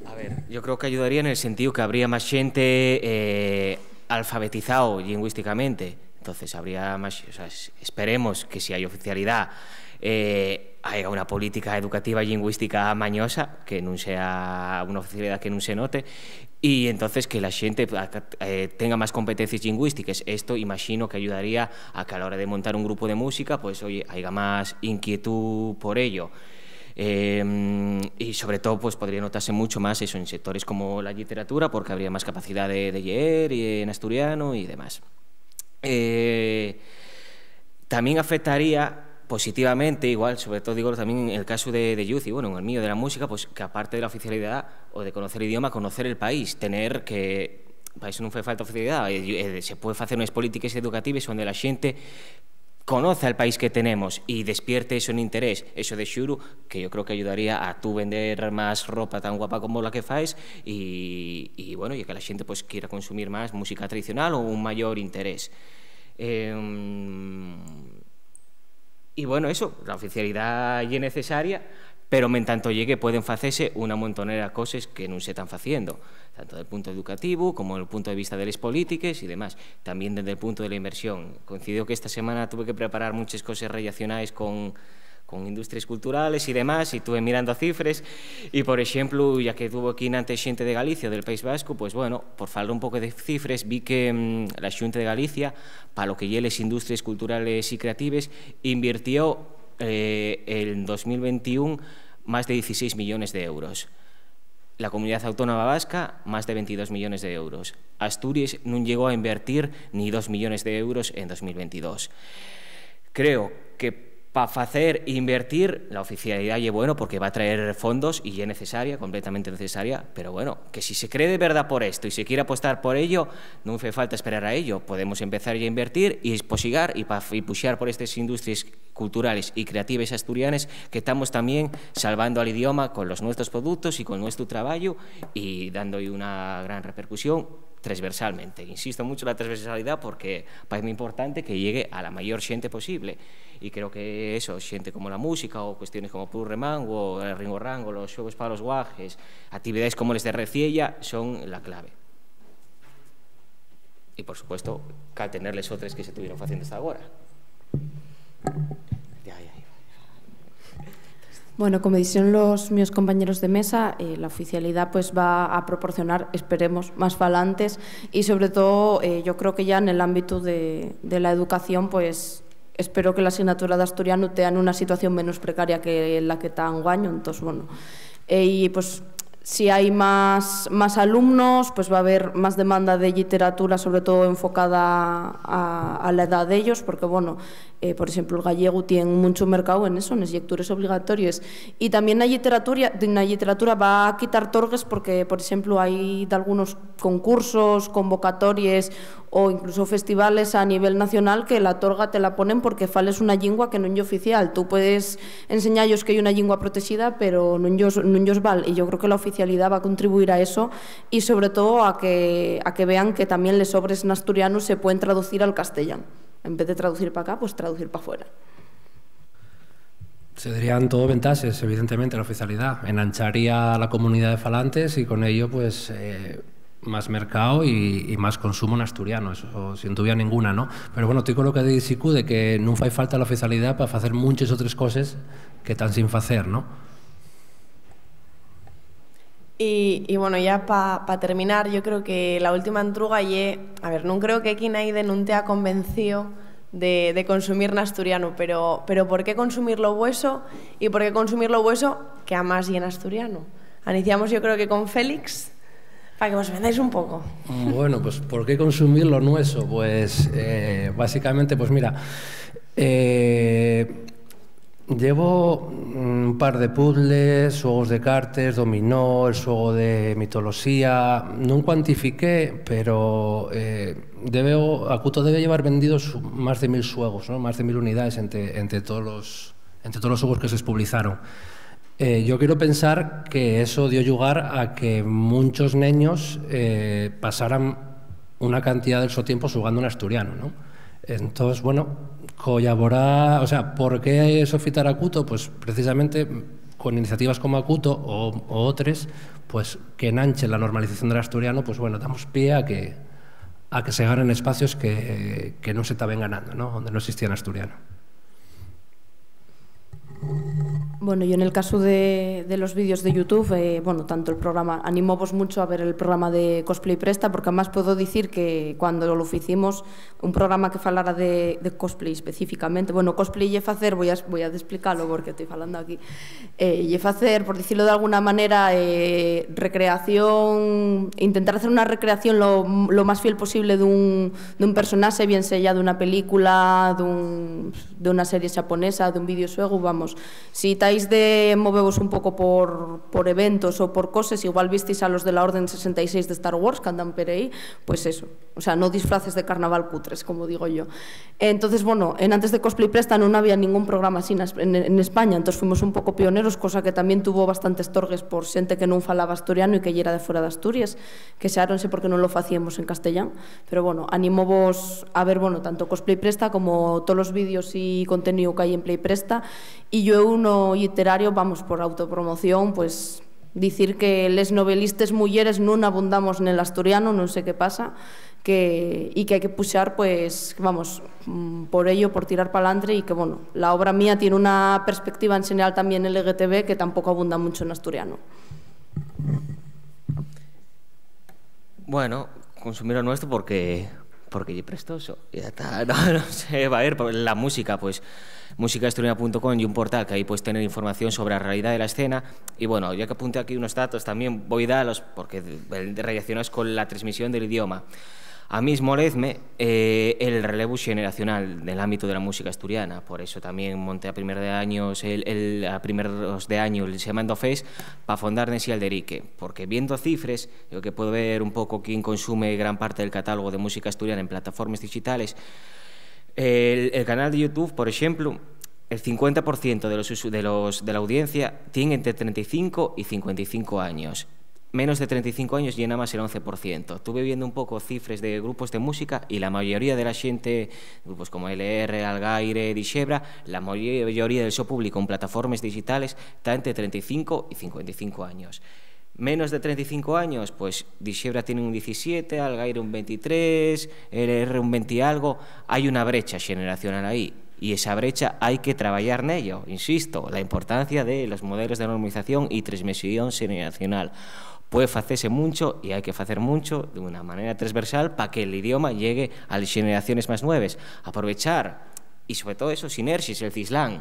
A ver, yo creo que ayudaría en el sentido que habría más xente, eh, alfabetizado lingüísticamente. Entonces, habría más, o sea, es-, esperemos que si hai oficialidá, eh, haya una política educativa lingüística mañosa, que nun sea una oficialidá que nun se note, y entonces que la xente, eh, tenga más competencias lingüísticas. Esto imagino que ayudaría a que a la hora de montar un grupo de música, pues, oye, haya más inquietud por ello. Em, y sobre todo, pues, podría notarse mucho más eso en sectores como la literatura, porque habría más capacidad de, de lleer y en asturiano y demás. Eh, también afectaría positivamente, igual, sobre todo digo también en el caso de, de Youth y, bueno, en el mío de la música, pues que aparte de la oficialidad o de conocer el idioma, conocer el país, tener que, para eso non fai falta oficialidad, eh, eh, se puede facer unas políticas educativas donde la xente conoza el país que tenemos y despierte eso en interés, eso de xuru, que yo creo que ayudaría a tú vender más ropa tan guapa como la que faes y, y, bueno, y que la xente, pues, quiera consumir más música tradicional o un mayor interés. Em, y, bueno, eso, la oficialidá ye necesaria, pero mentanto llegue pueden facese una montonera de coses que nun se están faciendo, tanto del punto educativo como del punto de vista de les polítiques y demás, también desde el punto de la inversión. Coincidió que esta semana tuve que preparar muchas cosas relacionadas con, con industrias culturales y demás, y estuve mirando cifres, y, por exemplu, ya que tuvo aquí antes xente de Galicia, del País Vasco, pues, bueno, por falar un poco de cifres, vi que, mm, la Xunta de Galicia, pa lo que ye les industrias culturales y creatives, invirtió, eh, en dos mil veintiún más de dieciséis millones de euros. La Comunidad Autónoma Vasca, más de veintidós millones de euros. Asturias nun llegó a invertir ni dos millones de euros en dos mil veintidós. Creo que pa facer e invertir, la oficialidá ye bueno porque va a traer fondos y ye necesaria, completamente necesaria, pero, bueno, que si se cree de verdad por esto y se quiere apostar por ello, nun fai falta esperar a ello. Podemos empezar ya a invertir y esposigar y pa-, y puxar por estes industrias culturales y creatives asturianes, que estamos también salvando al idioma con los nuestros productos y con nuestro trabajo y dando una gran repercusión transversalmente. Insisto mucho en la transversalidad porque parece importante que llegue a la mayor xente posible. Y creo que eso, xente como la música o cuestiones como Plus Remango, o el Ringo Rango, los Xuegos pa los Guajes, actividades como les de Reciella son la clave. Y, por supuesto, cal tener les otres que se tuvieron faciendo hasta agora. Ya, ya, ya. Bueno, como dixeron los meus compañeros de mesa, eh, la oficialidá, pues, va a proporcionar, esperemos, más falantes y, sobre todo, eh, yo creo que ya en el ámbito de, de la educación, pues, espero que la asignatura d'asturianu tea nuna situación menos precaria que la que ta anguaño. Entós, bueno, eh, y, pues, si hai más, más alumnos, pues va a haber más demanda de lliteratura, sobre todo enfocada a, a la edá d'ellos, porque, bueno, eh, por exemplu, el gallegu tien munchu mercáu en eso, nes llectures obligatories. Y tamién na lliteratura, na lliteratura va a quitar torgues porque, por exemplu, hai dalgunos concursos, convocatories o incluso festivales a nivel nacional que la torga te la ponen porque fales una llingua que nun ye oficial. Tú puedes enseñallos que ye una llingua protexida, pero nun yos, nun yos val. Y yo creo que la oficialidá va a contribuir a eso y, sobre todo, a que, a que vean que tamién les obres n'asturianu se pueden traducir al castellán. En vez de traducir pa acá, pues traducir pa fuera. Serían todo ventaxes, evidentemente, la oficialidá. Enancharía la comunidá de falantes y con ello, pues, eh, más mercáu y, y más consumo n'asturiano, eso, sin duda ninguna, ¿no? Pero, bueno, estoy con lo que dice Sicu de que nun fai falta la oficialidá pa facer munches otres coses que tán sin facer, ¿no? Y, y, bueno, ya pa, pa terminar, yo creo que la última entruga ye, a ver, nun creo que aquí naide nun tea convencío de, de consumir n'asturiano, pero, pero ¿por qué consumir lo vueso? ¿Y por qué consumir lo vueso que amás ye n'asturiano? Aniciamos, yo creo que con Félix, pa que vos vendáis un poco. Bueno, pues, ¿por qué consumir lo nueso? Pues, eh, básicamente, pues mira, eh, llevo un par de puzzles, xuegos de cartes, dominó, el xuego de mitoloxía. Nun cuantifiqué, pero, eh, debe, Acuto debe llevar vendidos más de mil xuegos, ¿no? Más de mil unidades entre, entre todos los, entre todos los xuegos que se publicaron. Eh, yo quiero pensar que eso dio llugar a que munchos neños, eh, pasaran una cantidá del so tiempo xugando n'asturiano, ¿no? Entós, bueno, collaborar, o sea, ¿por qué sofitar Acuto? Pues precisamente con iniciativas como Acuto o, o otres, pues, que enanche la normalización del asturiano, pues, bueno, damos pie a que, a que se ganen espacios que, que no se taben ganando, ¿no? Donde no existía en asturiano. Bueno, yo en el caso de, de los vídeos de YouTube, eh, bueno, tanto el programa, animóvos mucho a ver el programa de Cosplay Presta, porque además puedo decir que cuando lo hicimos, un programa que falara de, de cosplay específicamente, bueno, cosplay ye facer, voy a, voy a explicarlo porque estoy falando aquí, eh, ye facer, por decirlo de alguna manera, eh, recreación, intentar hacer una recreación lo, lo más fiel posible d'un, d'un personaxe, bien sea d'una película, d'un, d'una serie xaponesa, d'un videoxuegu, vamos. Si tais de movevos un poco por, por eventos o por coses, igual vistis a los de la Orden sesenta y seis de Star Wars que andan per ahí, pues eso. O sea, no disfraces de carnaval cutres, como digo yo. Entonces, bueno, en antes de Cosplay Presta no había ningún programa así na Es-, en, en España, entonces fuimos un poco pioneros, cosa que también tuvo bastantes torgues por xente que non falaba asturiano y que yera de fuera de Asturias, quexáronse porque non lo facíamos en castellán. Pero bueno, animóvos a ver, bueno, tanto Cosplay Presta como todos los vídeos y contenido que hai en Play Presta. Y yo uno literario, vamos, por autopromoción, pues dicir que les novelistes muyeres nun abundamos nel asturiano, non sé qué pasa, que, y que hai que puxar, pues, vamos, mm, por ello, por tirar pa'lantre, y que, bueno, la obra mía tiene una perspectiva en general también L G T B que tampoco abunda mucho en asturiano. Bueno, consumir lo nuestro porque porque ye prestoso, ya está. No, no sé, va a ver, la música, pues, música asturiana punto com y un portal que ahí puedes tener información sobre la realidad de la escena. Y bueno, ya que apunté aquí unos datos, también voy a darlos porque relacionados con la transmisión del idioma. A mí esmolézme, eh, el relevo xeneracional del ámbito de la música asturiana. Por eso también monté a primer de años el, el, a primeros de año el Semando Fest pa fondar Nesia Alderique, porque viendo cifres, lo que puede ver un poco quién consume gran parte del catálogo de música asturiana en plataformas digitales, el, el canal de YouTube, por exemplu, el cincuenta por ciento de los usu-, de los, de la audiencia tien entre trenta y cinco y cincuenta y cinco años. Menos de trenta y cinco años ye nada más el once por ciento. Tuve viendo un poco cifres de grupos de música y la mayoría de la xente, grupos como L R, Algaire, Dixebra, la mayoría del so público en plataformas digitales ta entre trenta y cinco y cincuenta y cinco años. Menos de trenta y cinco años, pues Dixebra tiene un diecisiete, Algaire un veintitrés, L R un veinti y algo. Hay una brecha xeneracional ahí. Y esa brecha hay que trabayar nello, insisto, la importancia de los modelos de normalización y transmisión xeneracional. Puede facese muncho y hai que facer muncho d'una manera transversal pa que l'idioma llegue a les xeneraciones más nueves. Aprovechar, y sobre todo eso, sinerxies, el CISLAN.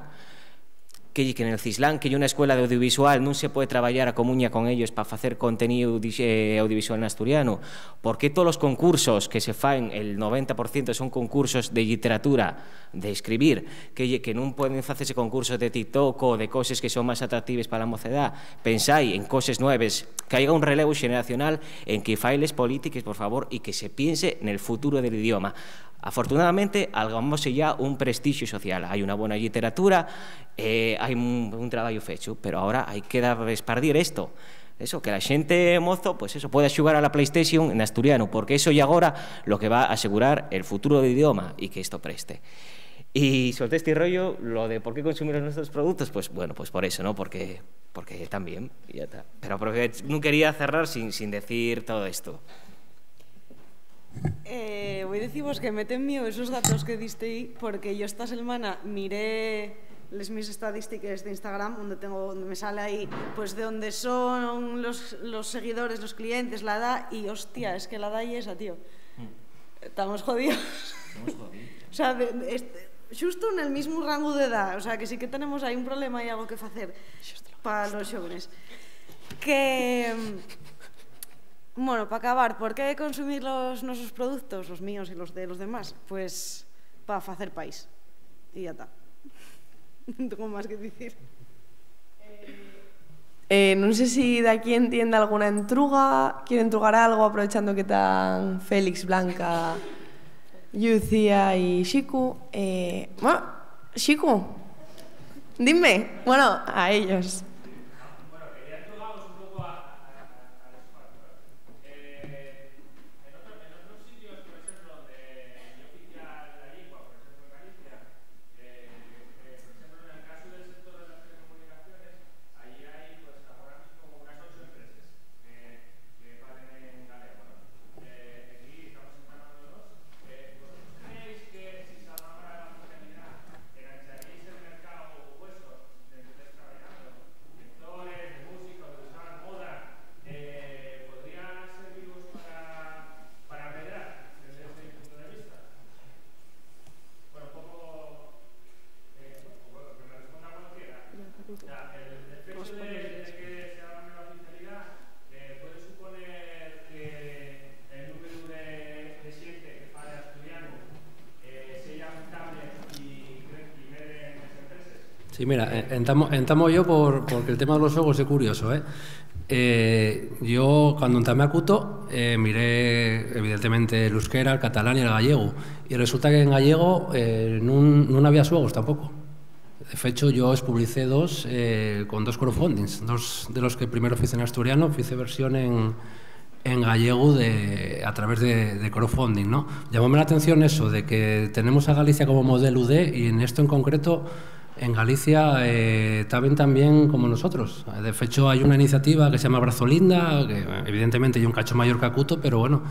Que, que nel CISLAN, que ye una escuela d'audiovisual, nun se puede trabayar a comuña con ellos pa facer conteníu dix-, eh, audiovisual n'asturianu? ¿Por qué tolos concursos que se faen, el noventa por ciento son concursos de lliteratura, d'escribir, que, que nun pueden facese concursos de TikTok o de coses que son más atractives pa la mocedá? Pensái en coses nueves, que haiga un relevu xeneracional en que fai les polítiques, por favor, y que se piense nel futuro del idioma. Afortunadamente, algamóse ya un prestixu social. Hai una bona lliteratura, eh, hai un, un trabayu fechu, pero ahora hai que dar, espardir esto. Eso, que la xente mozo, pues eso, pueda xugar a la PlayStation en asturiano, porque eso ye agora lo que va a asegurar el futuro del idioma y que esto preste. Y solté este rollo, lo de por qué consumir los nuestros productos, pues bueno, pues por eso, ¿no? Porque, porque también, y ya está. Pero porque nun quería cerrar sin, sin decir todo esto. Eh, voi dicivos que meten mío esos datos que diste aí, porque yo esta selmana miré les mis estadístiques de Instagram, onde tengo, onde me sale aí, pues, de onde son los, los seguidores, los clientes, la edá, y hostia, es que la edá ye esa, tío. Estamos jodidos. Somos jodidos. O sea, de, de, este, xusto nel mismu rangu d'edá, o sea, que sí que tenemos aí un problema y algo que facer pa los xóvenes. Que, bueno, pa acabar, ¿por qué consumir los nosos productos, los míos y los de los demás? Pues pa facer país. Y ya ta. Non tengo más que dicir. Eh, non sé si d'aquí entiende alguna entruga. ¿Quiere entrugar algo, aprovechando que tan Félix, Blanca, Lucía y Xicu? Eh, bueno, Xicu, dime. Bueno, a ellos. Y mira, eh, entamo, entamo yo por, porque el tema de los xuegos es curioso, ¿eh? Eh, yo, cuando entamé a Cuto, eh, miré, evidentemente, el euskera, el catalán y el gallego. Y resulta que en gallego, eh, nun, nun había xuegos tampoco. De fecho, yo espublicé dos, eh, con dos crowdfundings, dos de los que primero fice en asturiano, fice versión en, en gallego de, a través de, de crowdfunding, ¿no? Llamóme la atención eso, de que tenemos a Galicia como modelo de, y en esto en concreto, en Galicia, eh, taben tan bien como nosotros. De fecho, hay una iniciativa que se llama Brazolinda, que evidentemente ye un cacho mayor que Acuto, pero bueno,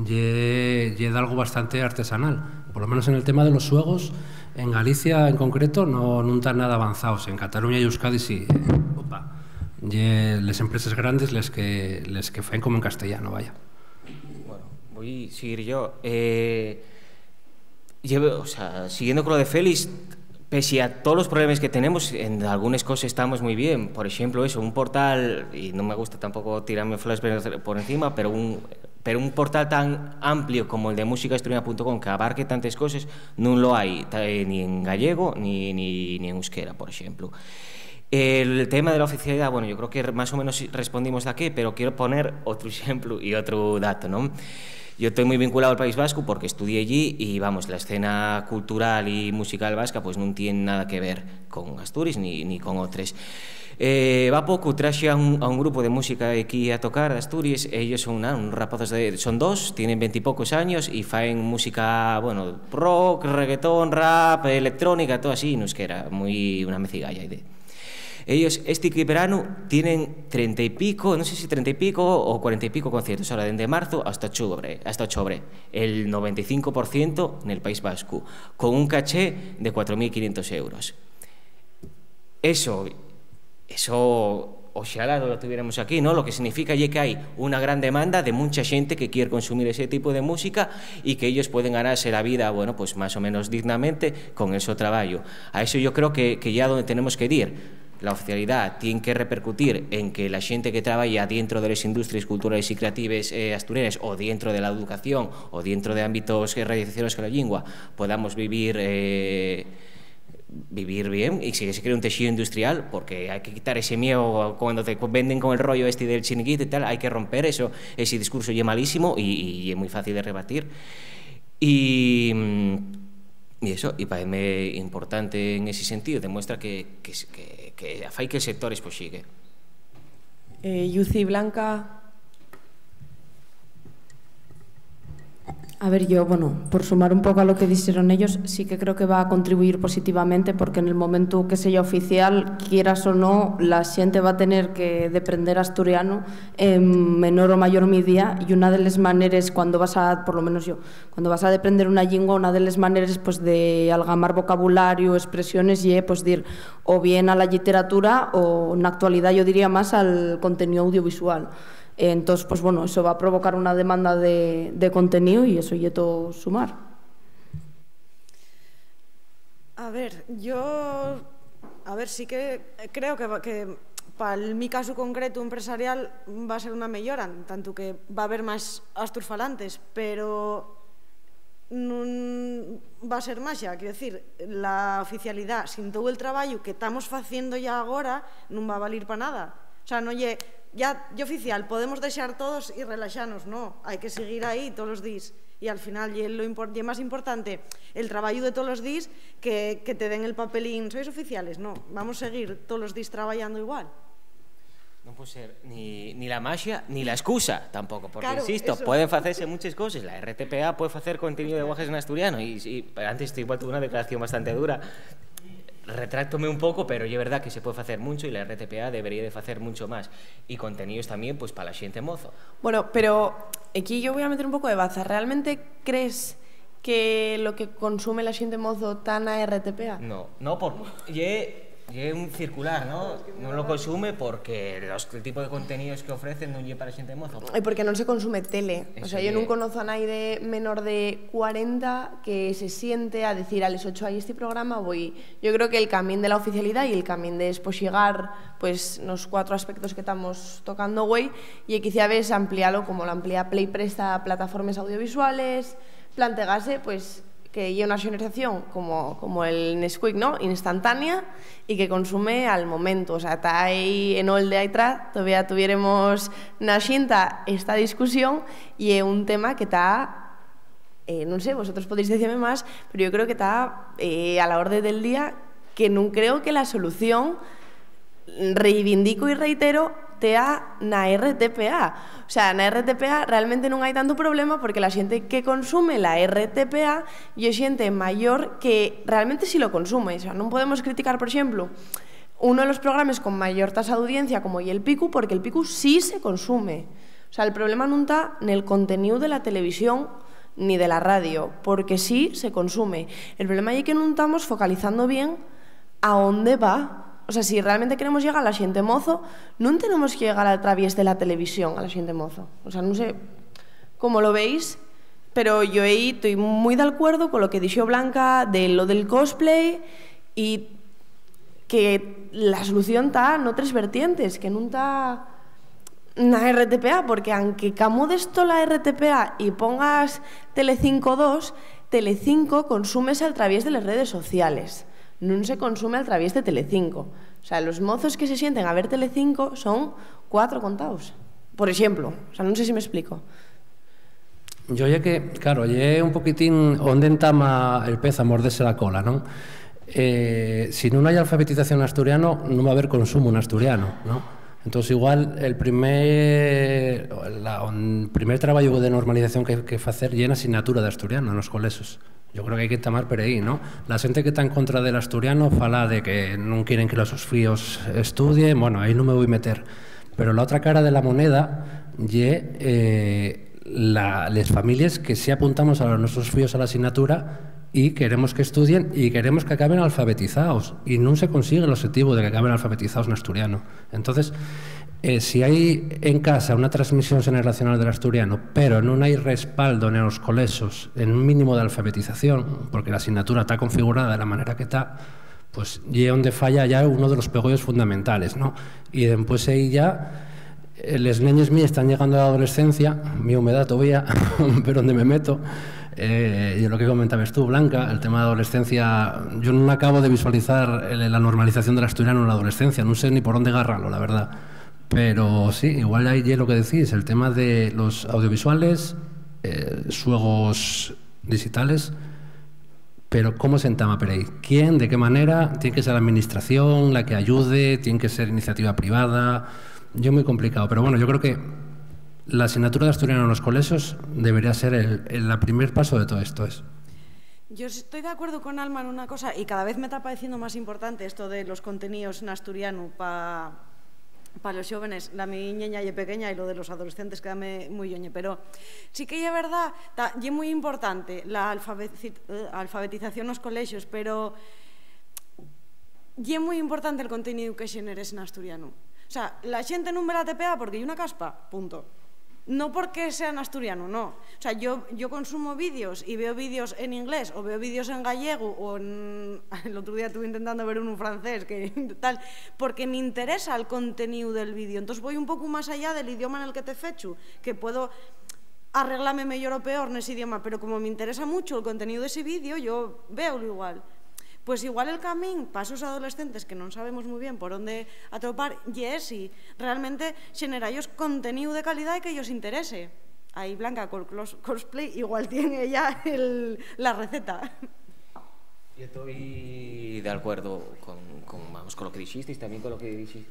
ye, ye algo bastante artesanal. Por lo menos en el tema de los xuegos, en Galicia en concreto, no, nun ta nada avanzaos. En Cataluña y Euskadi sí. Eh, opa. Ye les empreses grandes les que, les que faen como en castellano, vaya. Bueno, voy a seguir yo. Eh, llevo, o sea, siguiendo con lo de Félix, pese a todos los problemas que tenemos, en algunas cosas estamos muy bien. Por ejemplo, eso, un portal, y no me gusta tampoco tirarme flores por, por encima, pero un, pero un portal tan amplio como el de músicaasturiana punto com, que abarque tantas cosas, no lo hay, ta- eh, ni en gallego ni, ni, ni en euskera, por ejemplo. El tema de la oficialidad, bueno, yo creo que más o menos respondimos a qué, pero quiero poner otro ejemplo y otro dato, ¿no? Yo estoy muy vinculado al País Vasco porque estudié allí y, vamos, la escena cultural y musical vasca, pues, no tiene nada que ver con Asturias ni, ni con otras. Eh, va poco, traje a un, a un grupo de música aquí a tocar de Asturias. Ellos son, nada, unos rapazos de, son dos, tienen veintipocos años y faen música, bueno, rock, reggaetón, rap, electrónica, todo así, en euskera, muy una mecigalla de. Ellos este verano tienen treinta y pico, no sé si treinta y pico o cuarenta y pico conciertos, ahora desde marzo hasta octubre, hasta octubre, el noventa y cinco por ciento en el País Vasco, con un caché de cuatro mil quinientos euros. Eso, eso, oxalá lo tuviéramos aquí, ¿no? Lo que significa ye que hay una gran demanda de mucha gente que quiere consumir ese tipo de música y que ellos pueden ganarse la vida, bueno, pues más o menos dignamente con ese trabajo. A eso yo creo que, que ya donde tenemos que ir. La oficialidad tiene que repercutir en que la gente que trabaja dentro de las industrias culturales y creativas, eh, asturianas, o dentro de la educación, o dentro de ámbitos que relacionados con la lengua, podamos vivir, eh, vivir bien y si se crea un tejido industrial, porque hay que quitar ese miedo cuando te venden con el rollo este del chiringuito y tal, hay que romper eso, ese discurso ya malísimo y, y es muy fácil de rebatir. Y, mm, y eso, y paréceme importante en ese sentido, demuestra que, que, que, que fai que el sector, pues, sigue. Eh, Yuci, Blanca. A ver, yo, bueno, por sumar un poco a lo que dijeron ellos, sí que creo que va a contribuir positivamente, porque en el momento que sea oficial, quieras o no, la gente va a tener que deprender asturiano en menor o mayor medida, y una de las maneras, cuando vas a, por lo menos yo, cuando vas a deprender una lengua, una de las maneras, pues, de algamar vocabulario, expresiones, ye, pues, dir o bien a la literatura o, na actualidad, yo diría más al contenido audiovisual. Entós, pues, bueno, eso va a provocar una demanda de, de contenido y eso ye todo sumar. A ver, yo, a ver, sí que creo que, va- que pal mi casu concretu empresarial va a ser una meyora, en tantu que va a haber más asturfalantes, pero nun va a ser más xa. Quiero decir, la oficialidad, sin todo el trabajo que estamos haciendo ya ahora, nun va a valer para nada. O sea, no ye, ya, ye oficial, podemos dejar todos y relaxarnos, no, hay que seguir ahí todos los días. Y al final ye, lo impor- ye más importante el trabajo de todos los días que, que te den el papelín, sois oficiales, no, vamos a seguir todos los días trabajando igual. No puede ser ni, ni la magia ni la excusa tampoco, porque, claro, insisto, eso. Pueden hacerse muchas cosas. La R T P A puede hacer contenido de guajes en asturiano y, y antes igual tuve una declaración bastante dura. Retráctome un poco, pero es verdad que se puede hacer mucho y la R T P A debería de hacer mucho más. Y contenidos también, pues, para la gente mozo. Bueno, pero aquí yo voy a meter un poco de baza. ¿Realmente crees que lo que consume la gente mozo ta na R T P A? No, no, porque ye, ye un circular, ¿no? No lo consume porque los, el tipo de contenidos que ofrecen no ye para gente mozo. Y porque no se consume tele. O sea, yo no conozco a nadie menor de cuarenta que se siente a decir: "A les ocho hay este programa, voy". Yo creo que el camino de la oficialidad y el camino de espoxigar, pues, los cuatro aspectos que estamos tocando hoy, y quizá ves ampliarlo como lo amplía Play Presta a plataformas audiovisuales, plantearse, pues, que ye una xeneración como, como el Nesquik, ¿no? Instantánea y que consume al momento. O sea, ta ahí en ol de aitrás, todavía tuviéremos na xinta esta discusión y es un tema que ta, eh, non sé, vosotros podéis decirme más, pero yo creo que ta, eh, a la orde del día, que nun creo que la solución, reivindico y reitero, tea na R T P A. O sea, na R T P A realmente nun hai tantu problema porque la xente que consume la R T P A ye xente mayor que realmente sí lo consume. O sea, non podemos criticar, por exemplo, uno de los programas con mayor tasa d'audiencia como ye El Picu, porque El Picu sí se consume. O sea, el problema nun ta nel conteníu de la televisión ni de la radio, porque sí se consume. El problema ye que nun tamos focalizando bien a onde va. O sea, si realmente queremos llegar a la xente mozo, nun tenemos que llegar a traviés de la televisión a la xente mozo. O sea, nun sé cómo lo veis, pero yo ahí estoy muy de acuerdo con lo que dixo Blanca de lo del cosplay y que la solución ta n'otres vertientes, que nun ta na R T P A, porque aunque camudes tola R T P A y pongas Telecinco dos, Telecinco consúmese al traviés de les redes sociales, nun se consume al traviés de Telecinco. O sea, los mozos que se sienten a ver Telecinco son cuatro contaos, por exemplo. O sea, nun sé si m'explico. Yo ye que, claro, ye un poquitín onde entama el pez a mordese la cola, ¿non? Eh, si nun hai alfabetización n'asturiano, nun va haber consumo n'asturiano, ¿non? Entós, igual, el primer, la, un primer trabayu de normalización que, que facer ye na asignatura d'asturiano nos colexios. Yo creo que hai que entamar per ehí, ¿no? La xente que ta en contra del asturiano fala de que nun quieren que los sos fíos estudien. Bueno, ahí nun me voi meter. Pero la otra cara de la moneda ye, eh, la, les families que sí apuntamos a los nuestros fíos a la asignatura y queremos que estudien y queremos que acaben alfabetizaos. Y nun se consigue l'obxetivu de que acaben alfabetizaos n'asturiano. Entonces, eh, si hai en casa una transmisión xeneracional del asturiano, pero nun hai respaldo en los colexios en un mínimo de alfabetización, porque la asignatura ta configurada de la manera que ta, pues ye onde falla ya uno de los pegollos fundamentales, ¿no? Y dempués ahí ya, eh, les neñes míes están llegando a la adolescencia, mi humedad todavía, pero onde me meto, eh, y lo que comentabes tú, Blanca, el tema de adolescencia, yo nun acabo de visualizar el, la normalización del asturiano en la adolescencia, nun sé ni por onde garralo, la verdad. Pero sí, igual ahí ye lo que decís, el tema de los audiovisuales, eh, xuegos digitales, pero ¿cómo se entama per ahí? ¿Quién? ¿De qué manera? ¿Tien que ser la administración la que ayude? ¿Tien que ser iniciativa privada? Yo, muy complicado, pero bueno, yo creo que la asignatura d'asturiano nos colexios debería ser el, el, la primer paso de todo esto, es. Yo estoy de acuerdo con Alma en una cosa, y cada vez me está pareciendo más importante esto de los contenidos n'asturianu pa, pa los xóvenes. La mi ñeña ye pequeña y lo de los adolescentes quédame muy lloñe, pero sí que ye verdad, ta, ye muy importante la alfabeti-, eh, alfabetización nos colexios, pero ye muy importante el contenido que xeneres n'asturianu. O sea, la xente nun ve la T P A porque ye una caspa, punto. No porque sea n'asturianu, no. O sea, yo, yo consumo vídeos y veo vídeos en inglés o veo vídeos en gallego o en, el otro día estuve intentando ver uno en francés, que tal, porque me interesa el contenido del vídeo. Entonces voy un poco más allá del idioma en el que te fechu, que puedo arreglame meyor o peor nesi idioma, pero como m'interesa mucho el contenido d'esi vídeo, yo véolo igual. Pues igual el camín pa esos adolescentes que non sabemos mui bien por onde atopar, ye esi, realmente xenerallos conteníu de calidá y que-yos interese. Ahí Blanca col clos-, cosplay igual tien ella el, la receta. Yo estoy de acuerdo con, con, vamos, con lo que dixisteis, también con lo que dixi-,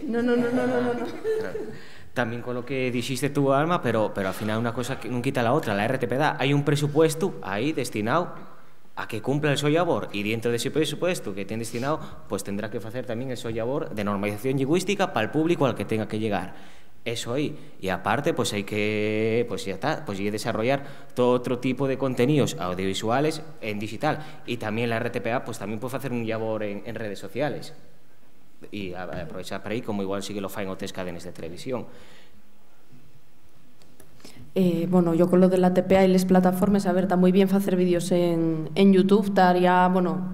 No, no, no, no, no, no, no. Claro. También con lo que dixiste tú, Alma, pero, pero al final una cosa que nun quita la otra. La R T P A da, hai un presupuestu ahí destinao a que cumpla el so llabor, y dientro d'ese presupuestu que tien destinao, pues tendrá que facer también el so llabor de normalización lingüística pa'l público al que tenga que llegar. Eso ahí. Y aparte, pues hai que, pues ya ta, pues ye desarrollar todo otro tipo de contenidos audiovisuales en digital. Y también la R T P A, pues también puede facer un llabor en, en redes sociales. Y a-, aprovechar per ahí, como igual sí que lo faen otres cadenes de televisión. Eh, bueno, yo con lo de la T P A y les plataformes, a ver, ta mui bien facer vídeos en, en YouTube, taría, bueno,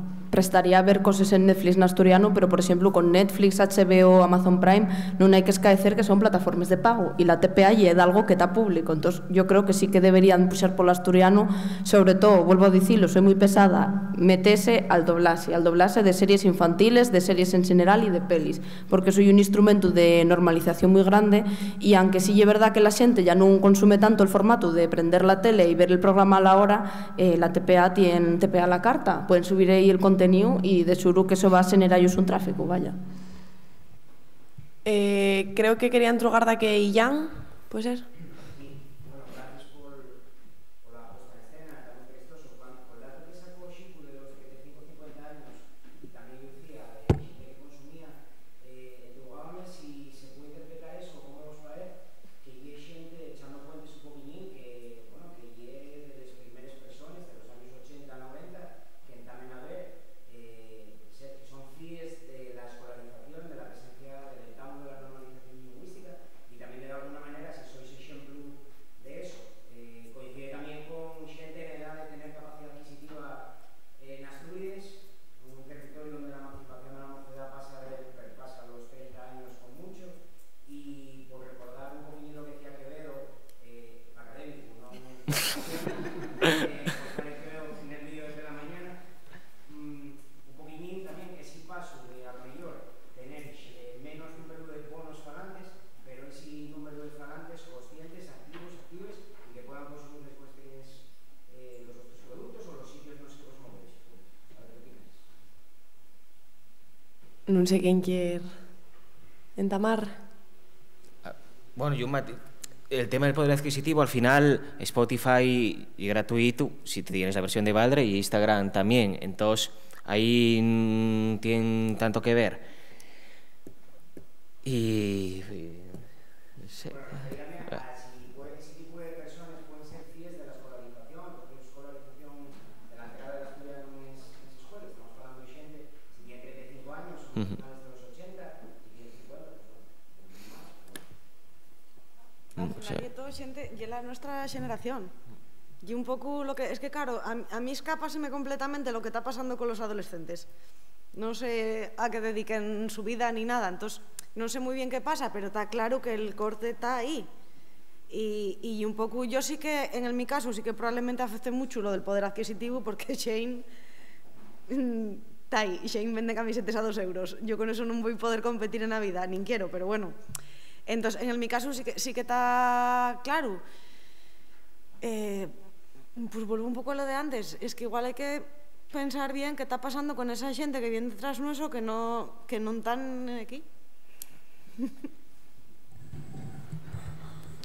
Estaría ver coses en Netflix n'asturianu, pero, por exemplu, con Netflix, H B O, Amazon Prime, nun hai que escaecer que son plataformes de pagu, y la T P A ye d'algo que ta público. Entós, yo creo que sí que deberían puxar pol asturianu, sobre todo, vuelvo a dicilo, soy muy pesada, metese al doblaxe, al doblaxe de series infantiles, de series en general y de pelis, porque soy un instrumentu de normalización muy grande, y aunque sí ye verdad que la xente ya nun consume tanto el formatu de prender la tele y ver el programa a la hora, eh, la T P A tien T P A a la carta. Pueden subir ahí el contenido y de seguro que eso va a xenerar-yos un tráfico, vaya. Eh, creo que quería entrugar daqué Illán, ¿puede ser? Que ye xente, echando cuentes un poquiñín, que, bueno, que ye de les primeres persones, de los años ochenta, noventa, que entamen a ver, eh, se-, que son fíes de la escolarización, de la presencia, del entamu de la normalización lingüística, y también de alguna manera, si sois exemplu de eso, eh, coincide también con xente en edad de tener capacidad adquisitiva en Asturias, un territorio donde la emancipación de la mocedad pasa de, pasa los treinta años con mucho, y por recordar un poquiñín lo que decía Quevedo, eh, académico, no, eh, González Quevedo, en el vídeo desde la mañana, mm, un poquiñín también ese paso de, a lo mejor, tener, eh, menos número de bonos falantes, pero ese número de falantes conscientes, activos, actives, y que puedan consumir después, eh, los otros productos o los sitios nos que vos movéis. A ver, ¿qué opináis? Nun sé quién quier entamar. Ah, bueno, yo mati-, el tema del poder adquisitivo, al final, Spotify ye gratuitu si te tienes la versión de baldre, y Instagram tamién. Entós, ahí nun tien tanto que ver. Y, y, sí. Bueno, referiáme a si puede, ese tipo de personas pueden ser fíes de la escolarización, porque la escolarización de la entrada del asturiano en es-, en esas escuelas, estamos hablando de xente, si tiene treinta y cinco años, son finales de los ochenta, si tiene cincuenta, pues bueno, pues más. Claro, al final ye todo xente, ye la nuestra xeneración. Y un poco lo que, es que, claro, a, a mí escápaseme completamente lo que ta pasando con los adolescentes. No sé a qué dediquen su vida ni nada, entonces no sé muy bien qué pasa, pero ta claro que el corte ta ahí. Y, y un poco, yo sí que, en el, mi caso, sí que probablemente afecte mucho lo del poder adquisitivo, porque Shein, mm, ta ahí, Shein vende camisetes a dos euros. Yo con eso no voy a poder competir en la vida, ni quiero, pero bueno. Entonces, en el, mi caso sí que, sí que ta claro. Eh, pues vuelvo un poco a lo de antes. Es que igual hay que pensar bien qué ta pasando con esa xente que viene detrás nuestro que no, que no están aquí.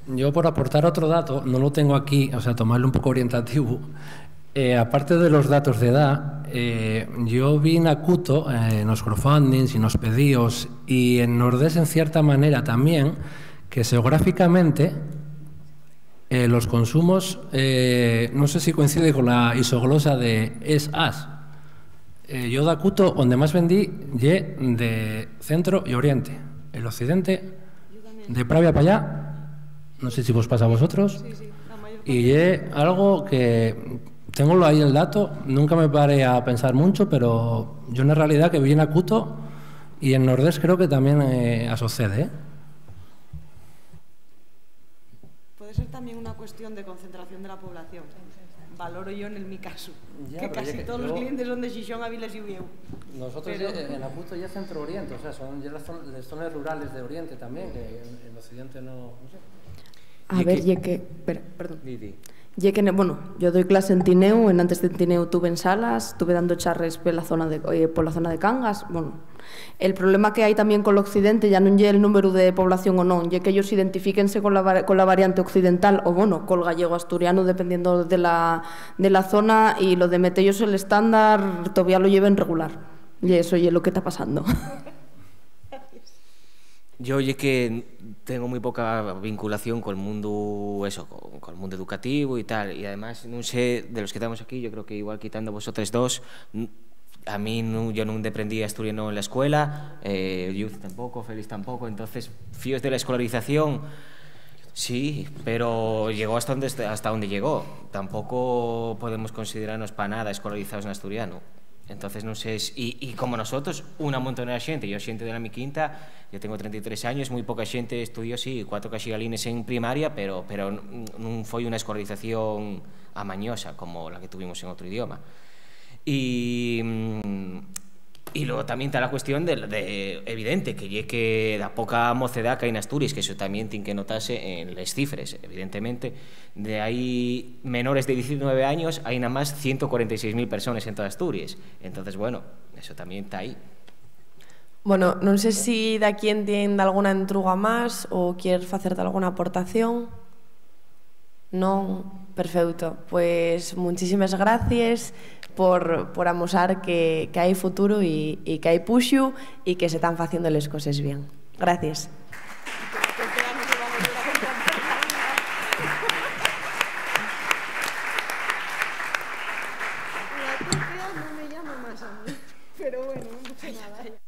Yo, por aportar otro dato, no lo tengo aquí, o sea, tomarlo un poco orientativo. Eh, aparte de los datos de edad, eh, yo vi na Cuto, eh, nos crowdfundings y nos pedíos, y en Nordés, en cierta manera también, que xeográficamente, eh, los consumos, eh, no sé si coincide con la isoglosa de es as. Eh, yo da Cuto, onde más vendí, ye de centro y oriente. El occidente, de Pravia pa allá, no sé si vos pasa a vosotros, y ye algo que, tengo ahí el dato, nunca me paré a pensar mucho, pero yo na realidá que vi na Cuto y en Nordés creo que también, eh, asocede, ¿eh? Puede ser también una cuestión de concentración de la población. Valoro yo en el mi caso, ya, que pero ya casi que todos los yo clientes son de Xixón, Avilés y Uviéu. Nosotros pero ya, en Acuto ya centro oriente, o sea, son ya las zon-, las zonas rurales de oriente también, que en, en occidente no, no sé. A ver, ye que, espera, perdón. Di, di. Ye que, ne-, bueno, yo doy clase en Tineu, en antes de Tineu tuve en Salas, tuve dando charres por la zona de, eh, por la zona de Cangas, bueno, el problema que hai tamién col occidente ya nun ye el númberu de población o non, ye que ellos identifíquense con la va-, con la variante occidental o, bueno, col gallego asturianu, dependiendo de la, de la zona, y lo de metellos el estándar todavía lo lleven regular. Y eso ye lo que ta pasando. Yo ye que tengo muy poca vinculación col mundu, eso, co-, col mundu educativo y tal, y además nun sé, de los que tamos aquí, yo creo que igual quitando vosotros dos, n-, a mí nun, yo nun deprendí asturiano en la escuela, eh, Yuz tampoco, Félix tampoco, entonces, fíos de la escolarización, sí, pero llegó hasta donde est-, hasta donde llegó. Tampoco podemos considerarnos pa nada escolarizados en asturiano. Entonces, non sé, si- y, y como nosotros, una montonera de xente, yo xente de la mi quinta, yo tengo trenta y tres años, muy poca xente estudió, sí, cuatro caxigalines en primaria, pero, pero n-, nun foi una escolarización amañosa como la que tuvimos en otro idioma. Y, mm, y luego también está la cuestión de, de, evidente, que ye que da poca mocedad que hay en Asturias, que eso también tiene que notarse en les cifres, evidentemente. De ahí menores de diecinueve años, hay nada más ciento cuarenta y seis mil personas en toda Asturias. Entonces, bueno, eso también está ahí. Bueno, non sé si daquién tien dalguna entruga más o quier facerte alguna aportación. Non? Perfeuto. Pues, muchísimas gracies por, por amosar que, que hai futuru y, y que hai puxu y que se tán faciendo les coses bien. Gracies. La T P A no me llama más a mí, pero bueno, no pasa nada.